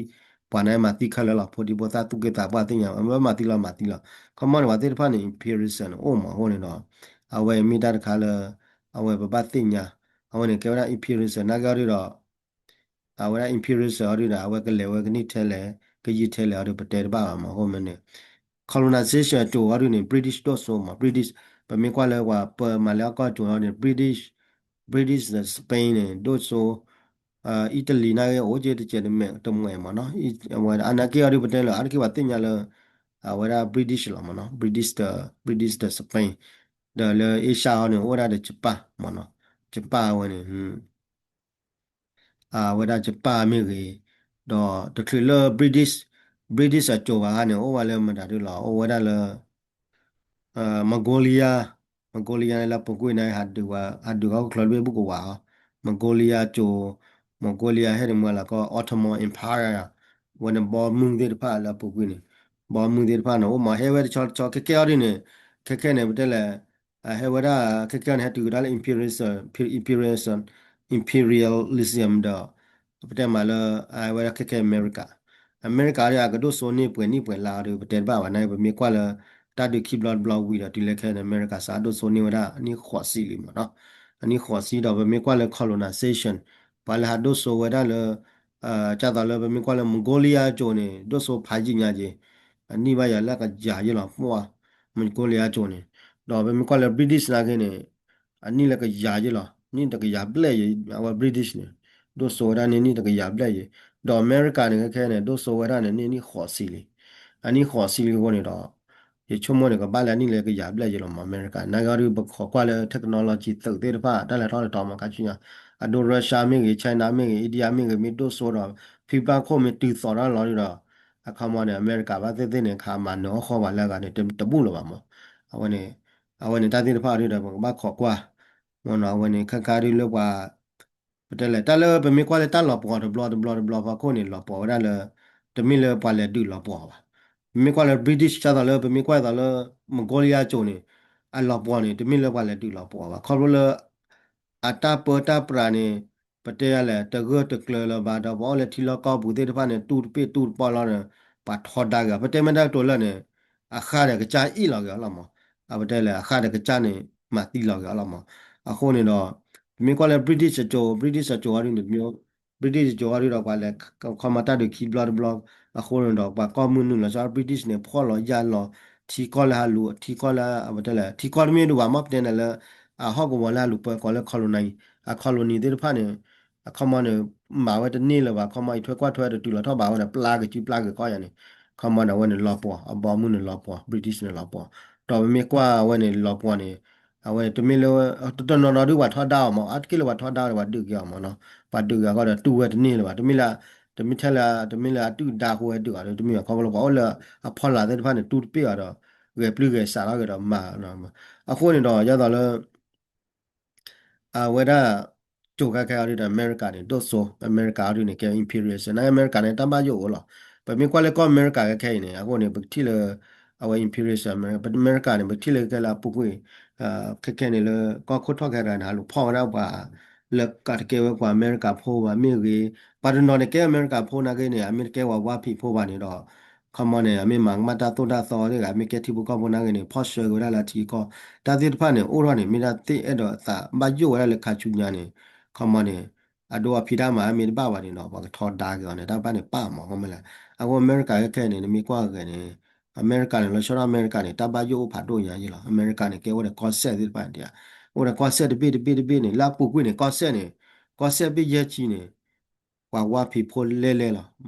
ပှၤန့ၣ်မၤသံခဲလၢာ်လီၤ ဖိဒံဖိသၣ်သူၣ်က့သးပှၢ်သ့ၣ်ညါ မ့ၢ်ဘၣ်မၤသံလီၤမၤသံလီၤ ခီမီန့ၣ် ပှၤသ့ၣ်တဖၣ်န့ၣ် imperialism န့ၣ် အိၣ်မးအဃိန့ၣ်ဒီး အဝဲမ့ၢ်တၢ်တခါလၢ အဝဲပဘၣ်သ့ၣ်ညါ အဝဲန့ၣ်ကဲဝဲဒၣ် imperialism နာ်က့အီၤဒုဒီး အဝဲဒၣ် imperialism အီၤဒုဒီး အဝဲကလဲၤဝဲကန့ၢ်ထဲလဲၣ် ကယံာ်ထဲလဲၣ်အီၤဒု ပတဲတဘၣ်ဘၣ်မး အဃိမ့ၢ်န့ၣ် colonization အကၠိအီၤဒုန့ၣ် British ဒိၣ်စိမး British ပမ့ၢ်ကွၢ်လၢပှၤပၢမၤလဲအကီၢ်ကၠိအီၤန့ၣ် British British ဒီး Spain န့ၣ် ဒိၣ်စိ Italy နာ်က့အိၣ်က့တကဲးတမဲာ်တမဲာ်မးနီၤ အဝဲအနာ်က့အီၤဒု ပတဲလၢ အါတက့ၢ်ပှၤသ့ၣ်ညါလၢ အဝဲဒၣ် British လီၤမးနီၤ British ဒီး British ဒီး Spain ဒီးလၢ Asia အီၤန့ၣ် အိၣ်ဝဲဒၣ်ဒီး Japan မးနီၤ Japan အဝဲန့ၣ် အဝဲဒၣ် Japan မ့ၢ်ဂ့ၤ ဒီးတချုးလၢ British British အကၠိဘၣ်ဃးန့ၣ် အိၣ်ဝဲလၢမတၤဒုလီၤ အိၣ်ဝဲဒၣ်လၢ Mongolia Mongolia န့ၣ်လၢအပူၤကွံာ်န့ၣ် ဟးဒုးဟးဒုးဟီၣ်ခိၣ်ချၢတဘ့ၣ်ဘူၣ်ကဝးအီၤ Mongolia ကၠိ Mongolia ဟဲန့ၣ်မ့ၢ်လၢကီၢ် Ottoman Empire ဝဲန့ၣ်ဘီမုၢ်သ့ၣ်တဖၣ်လၢအပူၤကွံာ်န့ၣ် ဘီမုၢ်သ့ၣ်တဖၣ်န့ၣ် အိၣ်မးဟဲဝဲတဆီတဆီ ခဲကဲအီၤဒ်န့ၣ် ခဲကဲန့ၣ် ပတဲလဲၣ် ဟဲဝဲဒၣ် ခဲကဲန့ၣ် ဟဲတုၤကဒါလၢ imperialism imperialism imperialism ဒီး ပတဲမးလၢ အဝဲဒၣ်ခဲကဲအမဲရကၤ အမဲရကၤဒီး အကဒိၣ်စိန့ၢ်ပှဲၤနံၣ်ပှဲၤလါအီၤဒီး ပတဲတဘၣ်ဘၣ်န့ၣ် ပမ့ၢ်ကွၢ်လၢ တၢ်ဒုးခံဘျီတဘျီဝံၤဒီး တုၤလၢခဲန့ၣ် အမဲရကၤစးဒိၣ်စိန့ၢ်ဝဲဒၣ် အနံၣ်ဃိးဆံလံမးနီၤ အနံၣ်ဃိးဆံဒီး ပမ့ၢ်ကွၢ်လၢ colonization ပှၤလၢဟးဒိၣ်စိဝဲဒၣ်လၢ ဒ်သိးလၢပမ့ၢ်ကွၢ်လၢ Mongolia ကၠိန့ၣ် ဒိၣ်စိဖးယံာ်ညါက့ၤ အနံၣ်ဘၣ်ယၤလၢကယၤယ့ၢ်လီၤ ပှၢ် Mongolia ကၠိန့ၣ် ဒီးပမ့ၢ်ကွၢ်လၢ British နာ်က့န့ၣ် အနံၣ်လၢကယၤယ့ၢ်လီၤ နံၣ်တကယၤဘျဲၣ်ယ့ၢ် အဝဲ British န့ၣ် ဒိၣ်စိဝဲဒၣ်န့ၣ်နံၣ်တကယၤဘျဲၣ်ယ့ၢ် ဒီးအမဲရကၤန့ၣ် ခဲခဲန့ၣ် ဒိၣ်စိဝဲဒၣ်န့ၣ်န့ၣ်နံၣ်ဃိးဆံလံ အနံၣ်ဃိးဆံလံအဃိန့ၣ်ဒီး ယဆိကမိၣ်န့ၣ် ကဘၣ်လၢအနံၣ်လၢကယၤဘျဲၣ်ယ့ၢ်လီၤမး အမဲရကၤ နာ်က့အီၤဒု ပခိးကွၢ်လၢ technology သုးသ့ၣ်တဖၣ် တၢ်လဲၤထီၣ်လဲၤထီမး ခါဆူညါ အဒိရၢရှါမ့ၢ်ဂ့ၤ China မ့ၢ်ဂ့ၤ India မ့ၢ်ဂ့ၤ မ့ၢ်ဒိၣ်စိဒီး ဖံဘၣ်ခိၣ်မ့ၢ်တုၤသိးထီၣ်လီၤဒုဒီး အခီမီန့ၣ် အမဲရကၤဘၣ်သ့ၣ်သ့ၣ်န့ၣ် ခးမၤနၢၤအီၣ်ဃီပှၤလၢအဂၤန့ၣ် တဘူၣ်လၢၤဘၣ်မး အဝဲန့ၣ် အဝဲန့ၣ်တၢ်သ့ၣ်တဖၣ်အီၤဒုဒီး ပကဘၣ်ခိးကွၢ် မ့ၢ်နီၤ အဝဲန့ၣ် ခဲခါဒုလၢပှၤ ပတဲလဲၣ် တၢ်လၢပမ့ၢ်ကွၢ်လၢတၢ်လီၤပှီၤတဘျီတဘျီတဘျီဖီခိၣ်န့ၣ် လီၤပှီၤဝဲဒၣ်လၢ တမ့ၢ်လၢပှၤလဲၤဒုးလီၤပှီၤဘၣ်. ပမ့ၢ်ကွၢ်လၢ British ဒ်သိးလၢ ပမ့ၢ်ကွၢ်ဒ်သိးလၢ Mongolia ကၠိန့ၣ် အလီၤပှီၤန့ၣ် တမ့ၢ်လၢပှၤလဲၤဒုးလီၤပှီၤဘၣ်. ခီဖျိလၢ အတၢ်ပၢတၢ်ပြးန့ၣ် ပတဲယၤလဲၣ် တဂၢၢ်တကျၢၤလၢၤဘၣ်ဒီး ပှၤအိၣ်လၢထံလီၢ်ကီၢ်ပူၤသ့ၣ်တဖၣ်န့ၣ် တူၢ်တပ့ၢ်တူၢ်တပီၢ်လီၤန့ၣ် ပှၤထီဒါက့ၤအီၤ ပတဲမ့ၢ်တၢ်ကတိၤလၢာ်န့ၣ် အဃၢ်ဒီးကစၢ်အ့ၣ်လီၤက့ၤအီၤလီၤမး. အပတဲလဲၣ် အဃၢ်ဒီးကစၢ်န့ၣ် မၤသံလီၤက့ၤအီၤလီၤမး. အဃိန့ၣ်ဒီး ပမ့ၢ်ကွၢ်လၢ British အကၠိ British အကၠိအီၤဒုန့ၣ် British အကၠိအီၤဒုဒီး ပှၤလဲၤခီမၤတၢ်ဒုးခံဘျီတဘျီ အဃိန့ၣ်ဒီး ပှၤကီၢ်မုၢ်နုာ်လီၤဆီ British န့ၣ် ဖှီၣ်လီၤယာ်လီၤ ထံကီၢ်လၢဟးလူၤ ထံကီၢ်လၢ အပတဲလဲၣ် ထံကီၢ်တမ့ၢ်ဒုးဘၣ်မး ပတဲန့ၣ်လၢ အဟီၣ်ကဝီၤလၢဟးလူၤပၢကီးလၢ colony အ colony သ့ၣ်တဖၣ်န့ၣ် အခီမီန့ၣ် မၤဝဲတန့ၢ်လၢၤဘၣ် ခီမီအံးထွဲကွၢ်ထွဲတတုၤလီၤထီၣ်ဘၣ်ဝဲဒီး ပျၢ်ကစုပျၢ်က့ၤခီယၤန့ၣ် ခီမီန့ၣ် အဝဲန့ၣ်လီၤပှီၤ အဘီမုၢ်န့ၣ်လီၤပှီၤ British န့ၣ်လီၤပှီၤ ဒီးပမ့ၢ်ကွၢ်အဝဲန့ၣ်လီၤပှီၤန့ၣ် အဝဲန့ၣ်တမ့ၢ်လၢ တနီၤနီၤဒုးပှၤထီဒါအီၤမး အါတက့ၢ်လၢပှၤထီဒါဒီးပှၤဒုးက့ၤအီၤမးနီၤ ပှၤဒုးက့ၤအီၤဃီဒီးတူၢ်ဝဲတန့ၢ်လၢၤဘၣ် တမ့ၢ်လၢ တမ့ၢ်ထဲလၢ တမ့ၢ်လၢအဒုၣ်ဒါဃိဝဲဒုးအီၤဒီး တမ့ၢ်ဘၣ် ခီဖျိလၢပှၤအိၣ်လၢအဖီလာ်သ့ၣ်တဖၣ်န့ၣ် တူၢ်တပ့ၢ်အီၤဒီး ဂဲၤပျုၢ်ဂဲၤစးထီၣ်က့ၤဒီးမၤ အဃိန့ၣ်ဒီး ဒ်သိးလၢ အဝဲဒၣ် ကၠိၤခဲခဲအီၤဒုဒီး အမဲရကၤန့ၣ် ဒိၣ်စိ အမဲရကၤအီၤဒုန့ၣ် ကဲ imperialism နာ်က့အမဲရကၤန့ၣ် တၢ်ဘၣ်ယိၣ်အိၣ်လီၤ. ပမ့ၢ်ကွၢ်လၢကီၢ်အမဲရကၤခဲခဲအံၤန့ၣ် အဃိန့ၣ် ပကထံၣ်လၢ အဝဲ imperialism အမဲရကၤန့ၣ် ပကထံၣ်လၢခဲလၢအပူၤကွံာ် ခဲခဲန့ၣ်လၢ ကီၢ်ခိၣ်ထီၣ်ခဲတဂၤန့ၣ် ဟးလူၤဖီၣ်ဝဲဒၣ်ပှၤ လၢအတကဲဝဲပှၤအမဲရကၤဖိဘၣ်မ့ၢ်ဂ့ၤ, ပှၤတနီၤန့ၣ်ကဲအမဲရကၤဖိနာ်က့န့ၣ် အမ့ၢ်တကဲပှၤဝါဖံးဖိဘၣ်န့ၣ်ဒီး ခီမီန့ၣ် အမ့ၢ်မၤကမၣ်တၢ်သိၣ်တၢ်သီသ့ၣ်ဂ့ၤ အမ့ၢ်ကဲထံဖိကီၢ်ဖိနာ်က့န့ၣ် ဖီၣ်ဆှၢက့ၤဝဲဒၣ်လၢအထံအကီၢ် တၢ်သ့ၣ်တဖၣ်န့ၣ် အိၣ်ထီၣ်န့ၣ် မ့ၢ်ဒၣ်သ့ၣ်အဲၣ်ဒိးသးဘၣ်ယိၣ်ဝဲဒၣ်လၢခါဆူညါန့ၣ် ခီမီန့ၣ် အဒိအဖံးတၢ်မၤမ့ၢ်တဘၣ်ဘၣ်န့ၣ်ဒီး ပှၤကထီဒါက့ၤအီၤန့ၣ် တၢ်တဖၣ်န့ၣ်ပာ်မး ခီမီလဲၣ်. အဃိအမဲရကၤခဲခဲန့ၣ် နမ့ၢ်ကွၢ်ဂ့ၤန့ၣ် အမဲရကၤန့ၣ် လီၤဆီဒၣ်အမဲရကၤန့ၣ် တၢ်ဘၣ်ယိၣ်အိၣ်ဖးဒိၣ်ညါယ့ၢ်လီၤ. အမဲရကၤန့ၣ် ကဲအိၣ်ဒီးကီၢ်စဲၣ်သ့ၣ်တဖၣ်န့ၣ် အိၣ်ဒီးကီၢ်စဲၣ်တဘ့ၣ်တဘ့ၣ်တဘ့ၣ်န့ၣ် လၢအပူၤကွံာ်န့ၣ် ကီၢ်စဲၣ်န့ၣ် ကီၢ်စဲၣ်ဘ့ၣ်ယဲၢ်ဆံန့ၣ် ပှၤဝါဖံးဖိလဲလဲလီၤ.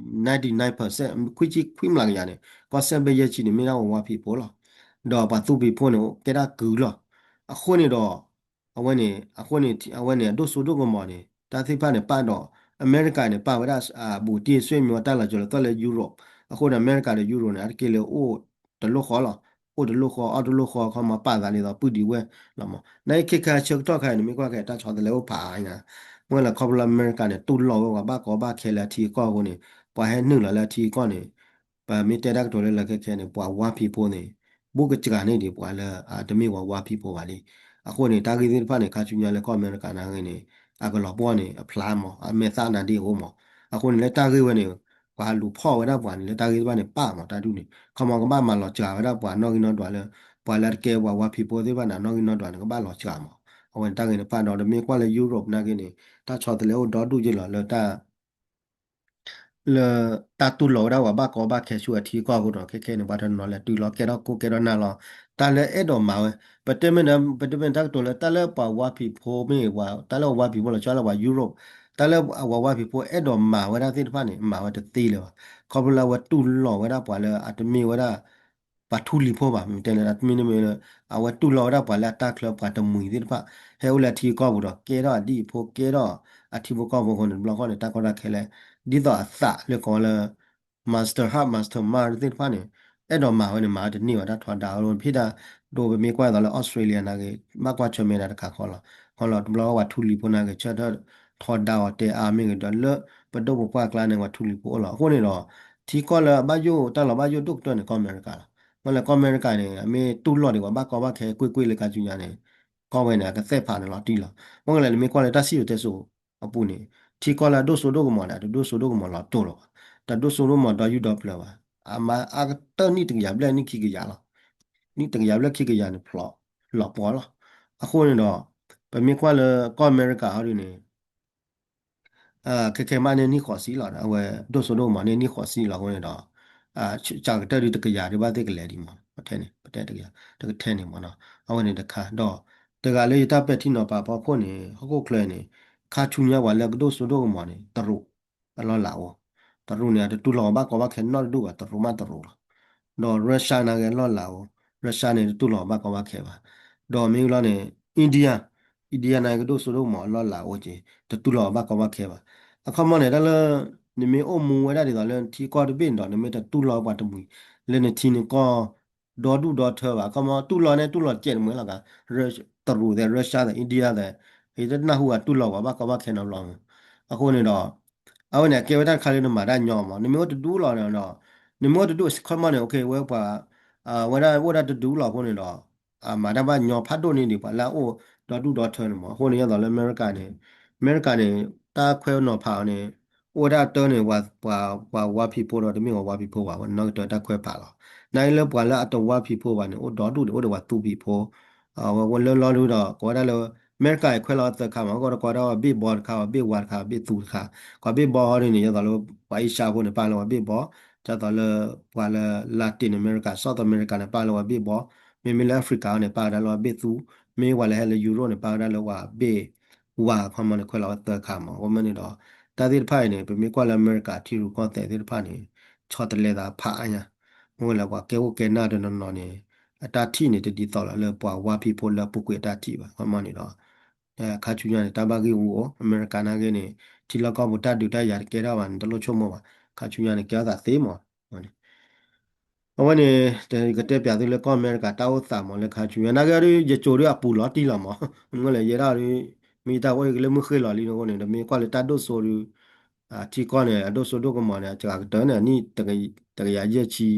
ninety nine percent ခွံဆံခွံမျးကယၤန့ၣ် ကီၢ်စဲၣ်ဘ့ၣ်ယဲၢ်ဆံန့ၣ် မ့ၢ်ဒၣ်ပှၤဝါဖံးဖိလီၤ. ဒီးပှၤသူဖံးဖိန့ၣ် ကဲဒၣ်ကုာ်လီၤ. အဃိန့ၣ်ဒီး အဝဲန့ၣ် အဃိန့ၣ် အဝဲန့ၣ် အဒိၣ်စိဒိၣ်ကမီၤန့ၣ် တၢ်သ့ၣ်တဖၣ်န့ၣ် ပာ်ဒီး အမဲရကၤန့ၣ် ပာ်ဝဲဒၣ် ဘူးတံၢ်အဆွေမျိုး တၢ်လီၤစၢၤလီၤသွဲၣ်လၢ Europe အဃိန့ၣ် အမဲရကၤဒီး Europe န့ၣ် အါတက့ၢ်လၢအိၣ်တလိၣ်ဃီလီၤ. အိၣ်တလိၣ်ဃီ အီၣ်တလိၣ်ဃီ ခီမီပာ်သးဒ်သိး ပုၢ်ဒံးဝဲၢ်လီၤမး. နာ်က့ခဲခါဆၢကတီၢ်ခါအံၤန့ၣ် မ့ၢ်ကွၢ်က့ၤတၢ်ဆီတလဲအိၣ်ဖးအါညါ မ့ၢ်လၢခီဖျိလၢအမဲရကၤန့ၣ် တူၢ်လိာ်ဝဲပှၤဘၣ်ကီဘၣ်ခဲလၢအထံအကီၢ်အဃိန့ၣ် ပှၤဟဲနုာ်လီၤလၢအထံအကီၢ်န့ၣ် ပမ့ၢ်တဲတၢ်ကတိၤလၢလၢခဲခဲန့ၣ် ပှၤဝါဖံးဖိန့ၣ် ဘူးကစှၤန့ၢ်ဒံးပှၤလၢအတမ့ၢ်ပှၤဝါဖံးဖိဘၣ်လံ. အဃိန့ၣ် တၢ်ဂ့ၢ်သ့ၣ်တဖၣ်န့ၣ် ခါဆူညါလၢကီၢ်အမဲရကၤနာ်က့န့ၣ် အကလီၤပှီၢ်န့ၣ် အဖျါမး အမဲာ်သၣ်နါဒ့အိၣ်မး. အဃိန့ၣ်လၢတၢ်ဂ့ၢ်ဝဲန့ၣ် ပှၤလူၤဖီၣ်ဝဲဒၣ်ပှၤန့ၣ် လၢတၢ်ဂ့ၢ်သ့ၣ်တဖၣ်န့ၣ် ပာ်မးတၢ်ဒူၣ်န့ၣ် ခီမီကဘၣ်မၤလီၤစှၤဝဲဒၣ်ပှၤနီၣ်ဂံၢ်နီၣ်ဒွးလၢ ပှၤလၢအတကဲပှၤဝါဖံးဖိသ့ၣ်တဖၣ်န့ၣ် နီၣ်ဂံၢ်နီၣ်ဒွးန့ၣ် ကဘၣ်လီၤစှၤမး. အဝဲန့ၣ်တၢ်ဂ့ၢ်န့ၣ်ပာ်ဒီး တမ့ၢ်ကွၢ်လၢ Europe နာ်က့န့ၣ် တၢ်ဆီတလဲအိၣ်ဒီဒူၣ်ယ့ၢ်လီၤလၢတၢ် လၢတၢ်တူၢ်လိာ်ဝဲဒၣ်ပှၤဘၣ်ကီဘၣ်ခဲဆူအထံအကီၢ်အဃိဒီး ခဲခဲန့ၣ် ပှၤတနီၤလဲၤတုၤလီၤကဲထီၣ်ခိၣ်ကဲထီၣ်နၢ်လီၤ. တၢ်လၢအဲၣ်ဒိးမၤဝဲ ပတဲမ့ၢ် ပတဲမ့ၢ်တၢ်ကတိၤလၢ တၢ်လၢပှၤဝါဖံးဖိမ့ၢ်ဂ့ၤ တၢ်လၢပှၤဝါဖံးဖိလီၤဆီလၢပှၤ Europe တၢ်လၢအဝဲဝါဖံးဖိအဲၣ်ဒိးမၤဝဲဒၣ်သ့ၣ်တဖၣ်န့ၣ် မၤဝဲတသ့လၢၤဘၣ်. ခီဖျိလၢအဝဲတူၢ်လိာ်ဝဲဒၣ်ပှၤလၢအတမ့ၢ်ဝဲဒၣ် ပှၤထူလံၤဖိဘၣ် မ့ၢ်တဲလၢတမ့ၢ်န့ၣ်မ့ၢ်လၢ အဝဲတူၢ်လိာ်ဝဲဒၣ်ပှၤလၢအတၢ်ချၢပှၤတမှံၤသ့ၣ်တဖၣ် ဟဲအိၣ်လၢအထံအကီၢ်ပူၤဒီး ကဲထီၣ်အဒံၣ်အဖိ ကဲထီၣ်အထံဖိကီၢ်ဖိအဃိန့ၣ် တဘျီဃီန့ၣ် တၢ်ကီတၢ်ခဲလၢ ဒ်သိးအသးလၢကိးလၢ master heart master mind သ့ၣ်တဖၣ်န့ၣ် အဲၣ်ဒိးမၤဝဲန့ၣ် မၤဝဲတန့ၢ်ဘၣ် တၢ်ထီဒါအီၤ ဖဲဒၣ် ဒ်ပမ့ၢ်ကွၢ်သိးလၢ Australia နာ်က့ ဘၣ်ကွၢ်ဆၢၣ်မဲာ်ဒၣ်တခါဃီလီၤ. ဃီလီၤ တဘျီပှၤထူလံၤဖိနာ်က့ ဆၢထၢၣ်ထီဒါအီၤတဲအါမ့ၢ်ဂ့ၤဒီး လၢပဒိၣ်ပပှၢ်ကျါန့ၣ် ပှၤထူလံၤဖိအိၣ်လီၤ. အဃိန့ၣ်ဒီး ထံကီၢ်လၢအဘၣ်ယိၣ် တၢ်လီၤဘၣ်ယိၣ်ဒိၣ်ကတၢၢ်န့ၣ် ကီၢ်အမဲရကၤလီၤ. မ့ၢ်လၢကီၢ်အမဲရကၤန့ၣ် အမ့ၢ်တူၢ်လိာ်ဒံးပှၤဘၣ်ကီဘၣ်ခဲကွ့ၢ်ကွ့ၢ်လၢခါဆူညါန့ၣ် ကီၢ်ဝဲန့ၣ် အကသဲၣ်ဖးန့ၣ်လီၤတံၢ်လီၤ. မ့ၢ်လၢနမ့ၢ်ကွၢ်လၢတၢ်စံၣ်စိၤတဲစိၤအပူၤန့ၣ် ထံကီၢ်လၢအဒိၣ်စိဒိၣ်ကမီၤန့ၣ် အတဒိၣ်စိဒိၣ်ကမီၤလီၤတိၢ်လီၤဘၣ်. တဒိၣ်စိဒိၣ်ကမီၤဒီယူဒီဖျၢၣ်ဘၣ်. အမါအါကတၢၢ်နံၣ်တကယၤဘျဲၣ်နံၣ်ခံကယၤလီၤ. နံၣ်တကယၤဘျဲၣ်ခံကယၤန့ၣ် ဖျိးလီၤပှီၤလီၤ. အဃိန့ၣ်ဒီး ပမ့ၢ်ကွၢ်လၢကီၢ်အမဲရကၤဟီဒ်န့ၣ် ခဲခဲမးန့ၢ်နံၣ်ဃိးဆံလီၤ. အဝဲဒိၣ်စိဒိၣ်ကမီၤန့ၢ်နံၣ်ဃိးဆံလီၤအဃိန့ၣ်ဒီး စှၤကတၢၢ်ဒ်တကယၤဒ်ဘၣ်သ့ၣ်ကလဲၤဒံးမး ပထဲန့ၣ် ပတဲတကယၤ တကထဲန့ၣ်မးနီၤ အဝဲန့ၣ်တခါဒီး တဂၤလၢယတၢ်ပဲာ်ထံနီၤဖးဖီခိၣ်န့ၣ် ဟီၣ်ခိၣ်ချၢန့ၣ် ခါဆူညါပှၤလၢကဒိၣ်စိဒိၣ်ကမီၤန့ၣ် တရူး အလီၢ်လၤအိၣ် တရူးန့ၣ် အတတူၢ်လိာ်ဘၣ်ကီဘၣ်ခဲနီတဒူၣ်ဘၣ် တရူးမးတရူးလီၤ. ဒီး Russia နာ်က့အလီၢ်လၤအိၣ် Russia န့ၣ် တတူၢ်လိာ်ဘၣ်ကီဘၣ်ခဲဘၣ်. ဒီးမ့ၢ်လီၤန့ၣ် India India နာ်က့ကဒိၣ်စိဒိၣ်ကမီၤအလီၢ်လၤအိၣ်က့ၤ တတူၢ်လိာ်ဘၣ်ကီဘၣ်ခဲဘၣ်. အခီမီန့ၣ် တၢ်လၢ နမ့ၢ်အိၣ်မူဝဲဒၣ်ဒ်သိးလၢနထံကီၢ်တဘ့ၣ်န့ၣ်ဒီး နမ့ၢ်တတူၢ်လိာ်ပှၤတမှံၤ လၢနထံနကီၢ် ဒီဒူၣ်ဒီထၢဘၣ်. အခီမီ တူၢ်လိာ်န့ၣ် တူၢ်လိာ်တကဲးတမှဲလီၤက တရူးသဲး Russia သဲး India သဲး ယတနၢ်ဟူအတူၢ်လိာ်ပှၤဘၣ်ကီဘၣ်ခဲနီတဘျီမး. အဃိန့ၣ်ဒီး အဝဲန့ၣ် အကဲဝဲတၢ်တခါလၢနမၤတၢ်ညီမး နမ့ၢ်အိၣ်တဒူၣ်လီၤဒီး နမ့ၢ်အိၣ်တဒူၣ် အခီမီန့ၣ် အိၣ်ဝဲပှၤ ဝဲဒၣ်အိၣ်ဒၣ်တဒူၣ်လီၤအဃိန့ၣ်ဒီး အမၤတၢ်ဘၣ်ညီဖးဒိၣ်န့ၢ်ဒံးပှၤလၢအအိၣ်ဒီဒူၣ်ဒီထၢန့ၣ်မး. အဃိန့ၣ် ဒ်သိးလၢအမဲရကၤန့ၣ် အမဲရကၤန့ၣ် တၢ်ခွဲးနီၤဖးအီၤန့ၣ် အိၣ်ဝဲဒၣ်အတၢန့ၣ် ပှၤဝါဖံးဖိဒီးတမ့ၢ်ပှၤဝါဖံးဖိဘၣ် ဝဲနီၢ်ကတၢၢ်တၢ်ခွဲးဖးလီၤ. နာ်က့လၢပှၤလၢအတဝါဖံးဖိဘၣ်န့ၣ် အိၣ်ဒီဒူၣ်န့ၣ် အိၣ်ဒီးပှၤသူဖံးဖိ ဝဲလၢလီၤဒုဒီး ကိးဝဲဒၣ်လၢ အမဲရကၤအံၤခွဲးလီၤသၢခါမး ကီးတကိးဒၣ်ဝဲဘ့ၣ်ဘီတခါ ဝဲဘ့ၣ်ဝါတခါ ဘ့ၣ်သူတခါ ကွၢ်ဘ့ၣ်ဘီဟီဒ်န့ၣ် ဒ်သိးလၢ ပှၤအ့ရှါဖိန့ၣ် ပာ်လၢဝဲဘ့ၣ်ဘီ ဒ်သိးလၢ ပှၤလၢ Latin America South America န့ၣ် ပာ်လၢဝဲဘ့ၣ်ဘီ မ့မ့ၢ်လၢ Africa န့ၣ် ပာ်ဝဲဒၣ်လၢဝဲဘ့ၣ်သူ မ့ၢ်ပှၤလၢဟဲလၢ Europe န့ၣ် ပာ်ဝဲဒၣ်လၢဝဲဘ့ၣ်ဝါ အခီမီန့ၣ် ခွဲးလီၤဝဲသၢခါမး အဃိမ့ၢ်န့ၣ်ဒီး တၢ်သ့ၣ်တဖၣ်အံၤန့ၣ် ပမ့ၢ်ကွၢ်လၢအမဲရကၤထံရူၢ်ကီၢ်သဲးသ့ၣ်တဖၣ်န့ၣ် ဆီတလဲသးဖးအါညါ မ့ၢ်ဝဲလၢပှၤကဲအိၣ်ကဲနၢ်တနီၤနီၤန့ၣ် အတၢ်ထံၣ်န့ၣ် တဒ်သိးလီၤလၢပှၤဝါဖံးဖိလၢအပူၤကွံာ်အတၢ်ထံၣ်ဘၣ် အခီမီန့ၣ်ဒီး ခါဆူညါန့ၣ် တၢ်ဘၣ်ဂံၢ်ဂူာ်အိၣ် အမဲရကၤနာ်က့န့ၣ် ထံလီၢ်ကီၢ်ပူၤတၢ်ဒုးတၢ်ယၤတကဲထီၣ်ဘၣ်န့ၣ် တလိၣ်ဆိကမိၣ်ဘၣ် ခါဆူညါန့ၣ် ကဲထီၣ်သးသ့မး အဝဲန့ၣ် ကတဲပၠးသုလၢကီၢ်အမဲရကၤတၢ်အိၣ်သးမးလၢခါဆူညါ နာ်က့ဒီး ယကိၤဒ်အပူၤလီၤတံၢ်လီၤမး မ့ၢ်လၢယဲဒၣ်ဒီး မ့ၢ်ယတၢ်အိၣ်က့ၤလၢမုၢ်ဃ့ၢ်လီၤလံန့ၣ်အဃိန့ၣ် တမ့ၢ်ကွၢ်လၢတၢ်ဒိၣ်စိဒီး ထံကီၢ်န့ၣ် အဒိၣ်စိဒိၣ်ကမီၤန့ၣ် အစှၤကတၢၢ်န့ၣ် အနံၣ်တကယၤယဲၢ်ဆံ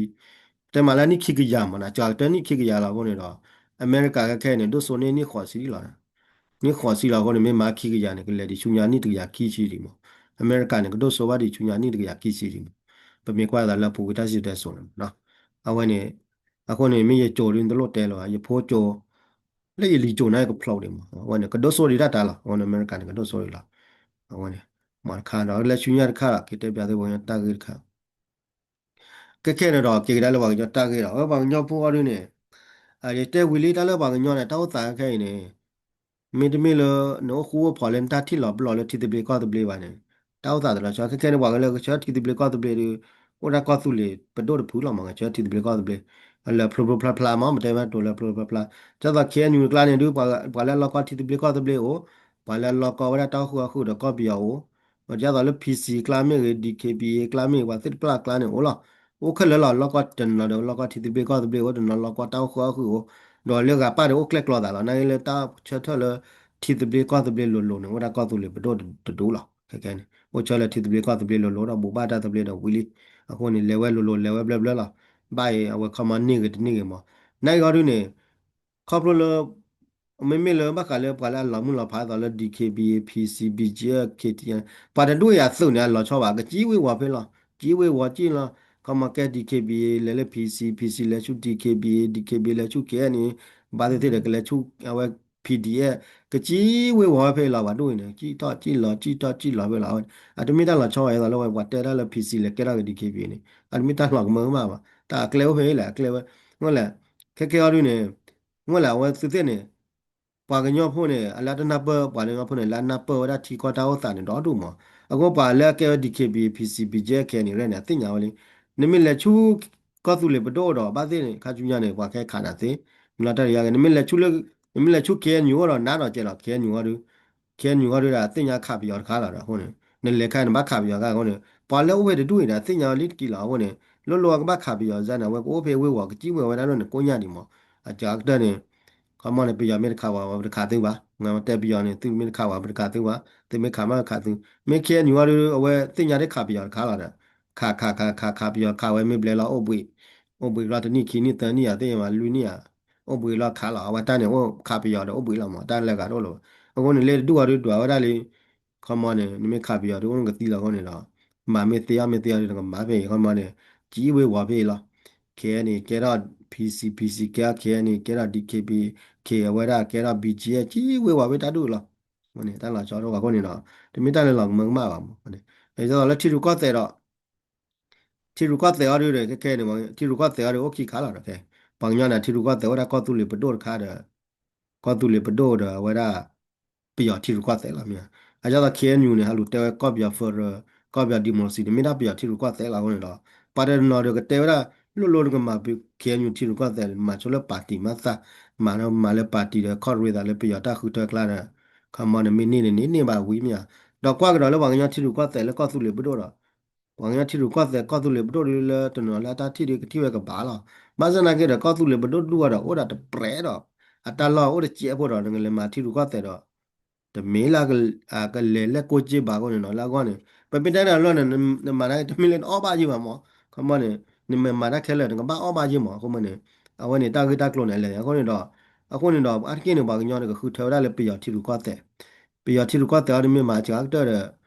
တဲမးလၢအနံၣ်ခံကယၤမးန့ၣ် အစှၤကတၢၢ်နံၣ်ခံကယၤလီၤအဃိန့ၣ်ဒီး အမဲရကၤခဲခဲအံၤန့ၣ် ဒိၣ်စိန့ၢ်နံၣ်ဃိးဆံလီၤ. နံၣ်ဃိးဆံလီၤအဃိန့ၣ် မ့ၢ်မၤခံကယၤန့ၣ် ကလဲၤဒံးဆူညါနံၣ်တကယၤခံဆံဒံးမး. အမဲရကၤန့ၣ် ကဒိၣ်စိဘၣ်ဒံးဆူညါနံၣ်တကယၤခံဆံဒံးမး. ပမ့ၢ်ကွၢ်သးလၢပူၤကွံာ်တၢ်စံၣ်တဲစိၤန့ၣ်မးနီၤ. အဝဲန့ၣ် အဃိန့ၣ် မ့ၢ်ယကိၤဒ်န့ၣ် တလိၣ်တဲလၢၤဘၣ်, ယဖိကိၤ လၢယလံၤကိၤန့ၣ် ကဖျိးဒံးမး. အဝဲန့ၣ် ကဒိၣ်စိဒံးတၢ်တၢ်လီၤ. အဝဲန့ၣ် အမဲရကၤန့ၣ် ကဒိၣ်စိဒံးလီၤ. အဝဲန့ၣ် မ့ၢ်တခါဒီး လၢဆူညါတခါဒီး က့ၤတဲပၠးသုပှၤကညီတၢ်ဂ့ၢ်တခါ ခဲခဲန့ၣ်ဒီး က့ၤကဒါလၢပှၤကညီတၢ်ဂ့ၢ်ဒီး အဝဲပှၤကညီဖိအီၤဒုန့ၣ် ယတဲဝံၤလံတၢ်လၢပှၤကညီန့ၣ် တၢ်အိၣ်သးခဲခဲအံၤန့ၣ် မ့တမ့ၢ်လၢ နအိၣ်ဃူအိၣ်ဖိးလၢနတၢ်ထံၣ်လီၤပလီၢ်လၢထံသဘျ့ကီၢ်သဘျ့ဘၣ်န့ၣ် တၢ်အိၣ်သးတလီၤဆီ ခဲခဲန့ၣ် ပှၤကလၢကဆၢထံသဘျ့ကီၢ်သဘျ့ဒု အိၣ်ဒၣ်ကီၢ်သူလ့ၤပဒိၣ်တဖုလီၤမး ကဆၢထံသဘျ့ကီၢ်သဘျ့ လၢဖျိဖျိဖျါဖျါမး မ့ၢ်တဲဝဲတိၤလၢဖျိဖျါဖျါ ဒ်သိး ခ့ၣ်အဲၣ်ယူၣ် တကျါန့ၣ်ဒု ပှၤလၢအလီၤကီထံသဘျ့ကီၢ်သဘျ့အိၣ် ပှၤလၢအလီၤကီဝဲဒၣ်တၢ်အိၣ်ဃုာ်အီၣ်ဃုာ်ဒီးကီၢ်ပယီၤအိၣ် ဒ်သိးလၢ PC ကျါမ့ၢ်ဂ့ၤ DKBA ကျါမ့ၢ်ဂ့ၤ ပှၤသ့ၣ်တဖၣ်ကျါန့ၣ်အိၣ်လီၤ. အိၣ်ခဲလၢာ်လီၤ လီၤကီတနီၤဒီးလီၤကီထံသဘျ့ကီၢ်သဘျ့အိၣ် တနီၤလီၤကီတၢ်အိၣ်ဃုာ်အီၣ်ဃုာ်အိၣ် ဒီးလၢဂၤပၢ်ဒီးအိၣ်ကျဲၣ်ကျီသးလီၤ နာ်က့လၢတၢ်ဆၢထၢၣ်လၢ ထံသဘျ့ကီၢ်သဘျ့လိၤလိၤန့ၣ် အိၣ်ဒၣ်ကီၢ်သူလ့ၤပဒိၣ်တဒူလီၤ ခဲခဲန့ၣ် အိၣ်ဆၢလၢထံသဘျ့ကီၢ်သဘျ့လိၤလိၤဒီးဘူးဘၣ်တၢ်သဘျ့ဒီးဝံၤလံ အဃိန့ၣ် လဲၤဝဲလိၤလိၤလဲၤဝဲဘျၢဘျၢလီၤ ဘၣ်အံၤအဝဲခီမီန့ၢ်ဂ့ၤတန့ၢ်ဂ့ၤမး နာ်က့အီၤဒုန့ၣ် ခီဖျိလၢ မ့မ့ၢ်လၢဘၣ်ဃးလၢပှၤလၢအလီၤမုၢ်လီၤဖးဒ်သိးလၢ DKBA PC BGF KTN ပှၤတဒူၣ်အံၤအသုးန့ၣ် အလီၤဆီဘၣ် ကစံးဝ့ၤဝီၤဖဲလီၤ စံးဝ့ၤဝီၤကံၣ်လီၤ ခီမီကဲ DKBA လဲၤလၢ PC PC လဲၤဆူ DKBA DKBA လဲၤဆူ KNA ဘၣ်သ့ၣ်သ့ၣ်ဒီးကလဲၤဆူ အဝဲ PDF ကစံးဝ့ၤဝီၤဝဲဖဲလီၤ ပှၤဒူၣ်အံၤန့ၣ် ကံၣ်ထီၣ်ကံၣ်လီၤ ကံၣ်ထီၣ်ကံၣ်လီၤဖဲလီၤ အတမ့ၢ်တၢ်လီၤဆီဘၣ် ဒ်သိးလၢဝဲပှၤတဲတၢ်လၢ PC လဲၤကဲထီၣ်က့ၤ DKBA န့ၣ် အတမ့ၢ်တၢ်လီၤကမၢကမၣ်ဘၣ် တၢ်အကျဲအိၣ်ဖဲအံၤလဲၣ် အကျဲဝဲ ငိၢ်လဲၣ် ခဲခဲအီၤဒုန့ၣ် ငိၢ်လဲၣ် အဝဲသုသ့ၣ်န့ၣ် ပှၤကညီဖိန့ၣ် အလၢတနၢ်ပၢၢ် ပှၤကညီဖိန့ၣ် လၢအနၢ်ပၢၢ်ဝဲဒၣ်ထံကီၢ်တၢ်အိၣ်သးန့ၣ် ဒီဒူၣ်မး အဃိပှၤလၢအကဲဝဲ DKBA PC BGF KNA န့ၣ် အသ့ၣ်ညါဝဲလံ နမ့ၢ်လဲၤဆူ ကီၢ်သူလ့ၤပဒိၣ်ဒီး ဘၣ်သ့ၣ်န့ၣ် ခါဆူညါန့ၣ် ပှၤကဟဲခးနၤသ့ မ့ၢ်လီၤတၢ်တယါက့ၤ နမ့ၢ်လဲၤဆူလၢ နမ့ၢ်လဲၤဆူ KNU အီၤဒီး နးဒီးကဲလီၤ KNU အီၤဒု KNU အီၤဒုဒီး အသ့ၣ်ညါခးပယီၤတခါလီၤဒီး အဃိန့ၣ် နလဲၤခါန့ၣ် ဘၣ်ခးပယီၤခါအဃိန့ၣ် ပှၤလၢအိၣ်ဖဲတဒူၣ်အံၤဒီး အသ့ၣ်ညါဝဲလံတက့ၢ်လီၤ အဃိန့ၣ် လိၣ်လိၣ်အကဘၣ်ခးပယီၤစ့ၢ်န့ၣ် အဝဲကအိၣ်ဖဲဝ့ၤဝီၤ ကစံးဝ့ၤဝဲဒၣ်ဒိၣ်န့ၣ် ကိးညါဒံးမး အစှၤကတၢၢ်န့ၣ် ခီမီန့ၣ် ပယီၤမ့ၢ်တခးဝဲ ပတခးသုဘၣ် တဲပယီၤန့ၣ် သုမ့ၢ်တခးဝဲ ပတခးသုဘၣ် သုမ့ၢ်ခးမ့ၢ်ခးသု မ့ၢ် KNU အီၤဒု အဝဲသ့ၣ်ညါတခးပယီၤတခါလီၤဒီး ခးခးခးခးခးပယီၤခးဝဲမ့ၢ်ဘျဲလီၤ အိၣ်ဘှံး အိၣ်ဘှံးလီၤတနံၣ်ခံနံၣ်သၢနံၣ်ဧါ သ့ၣ်ညါမးလွံၢ်နံၣ်ဧါ အိၣ်ဘှံးလီၤခးလီၤ အဝဲတၢ်န့ၣ် အိၣ်ခးပယီၤဒီးအိၣ်ဘှံးလီၤမး တၢ်လၢဂၤတအိၣ်လၢၤဘၣ် အဃိန့ၣ် လၢတဒူၣ်အီၤဒုဒွးဝဲဒၣ်လံ ခီမီန့ၣ် နမ့ၢ်ခးပယီၤဒု အိၣ်နကသံလီၤအဃိန့ၣ်ဒီး မၤမ့ၢ်သ့အီၣ်မ့ၢ်သ့အီၣ်ဒု နကမၤဖဲအံၤ ခီမီန့ၣ် ကံဝ့ၤဝီၤဖဲအံၤလီၤ ခဲအံၤန့ၣ် ကဲထီၣ် PC PC ကဲထီၣ် ခဲအံၤန့ၣ် ကဲထီၣ် DKBA အဝဲဒၣ်ကဲထီၣ် BGF ကံဝ့ၤဝီၤဖဲတၢ်ဒူၣ်လီၤ အဃိန့ၣ် တၢ်လီၤဆီဒိၣ်ဘၣ်အဃိန့ၣ်ဒီး တမ့ၢ်တၢ်လၢလီၤကမၢကမၣ်ဘၣ်မး ဒ်သိးလၢထံရူၢ်ကီၢ်သဲးဒီး ထံရူၢ်ကီၢ်သဲးအီၤဒုဒီး ခဲခဲန့ၣ် ထံရူၢ်ကီၢ်သဲးအီၤဒု အိၣ်ခံခါလီၤဒီးခဲ ပှၤကညီန့ၣ် ထံရူၢ်ကီၢ်သဲးအိၣ်ဒၣ်ကီၢ်သူလ့ၤပဒိၣ်တခါဒီး ကီၢ်သူလ့ၤပဒိၣ်ဒီးအဝဲဒၣ် ပယီၤထံရူၢ်ကီၢ်သဲးလီၤမ့ၢ်ဧါ. အဒ်သိး ခ့ၣ်အဲၣ်ယူၣ်န့ၣ် ဟးလူၤတဲဝဲကီၢ်ပယီၤ federal ကီၢ်ပယီၤ democracy န့ၣ် မ့ၢ်ဒၣ်ပယီၤထံရူၢ်ကီၢ်သဲးလီၤအဃိန့ၣ်ဒီး ပှၤတနီၤဒီးကတဲဝဲဒၣ် လိၣ်လိၣ်နကမၤ ခ့ၣ်အဲၣ်ယူၣ်ထံရူၢ်ကီၢ်သဲး မၤဆိလၢ party မးသၣ် မၤမၤလၢ party ဒီး ခီၣ်ရ့သးလၢပယီၤတၢ်ဃုထၢကျါဒီး ခီမီန့ၣ် မ့ၢ်န့ၢ်န့ၣ်န့ၢ် န့ၢ်ဘၣ်ဝံၤမ့ၢ်ဧါ. ဒီးကွၢ်ကဒီးလၢပှၤကညီထံရူၢ်ကီၢ်သဲးလၢကီၢ်သူလ့ၤပဒိၣ်ဒီး ပှၤကညီထံရူၢ်ကီၢ်သဲး ကီၢ်သူလ့ၤပဒိၣ်ဒုလၢတနီၤလၢအတၢ်ထံၣ်ဒုကထံၣ်ဝဲကဘၣ်လီၤ.ဘၣ်ဆၣ်သနာ်က့ဒီး ကီၢ်သူလ့ၤပဒိၣ်ဒူၣ်အီၤဒီး အိၣ်ဒၣ်တပြဲးဒီး အတၢ်လီၢ်အိၣ်တစဲးဖိဒီး နကလဲၤမၤထံရူၢ်ကီၢ်သဲးဒီး တမ့ၢ်လၢ ကလဲၤလဲၢ်ကိၢ်က့ဘၣ်အဃိန့ၣ်နီၤ လၢအဂီၢ်န့ၣ် ပမ့ၢ်တဲဒီးလီၢ်န့ၣ် နမၤနာ်က့ တမ့ၢ်လၢနအီၣ်ဘၣ်ယုၢ်ဘၣ်မး ခီမီန့ၣ် နမ့ၢ်မၤတၢ်ခဲလၢာ် နကဘၣ်အီၣ်ဘၣ်ယုၢ်မး အဃိမီန့ၣ် အဝဲန့ၣ်တၢ်ဂ့ၢ်တၢ်ကျိၤန့ၣ်လဲၣ် အဃိန့ၣ်ဒီး အဃိန့ၣ်ဒီး အါတက့ၢ်န့ၣ် ပှၤကညီန့ၣ် ကဃုထၢဝဲဒၣ်လၢပယီၤထံရူၢ်ကီၢ်သဲး ပယီၤထံရူၢ်ကီၢ်သဲးအီၤဒုမ့ၢ်မၤစှၤကတၢၢ်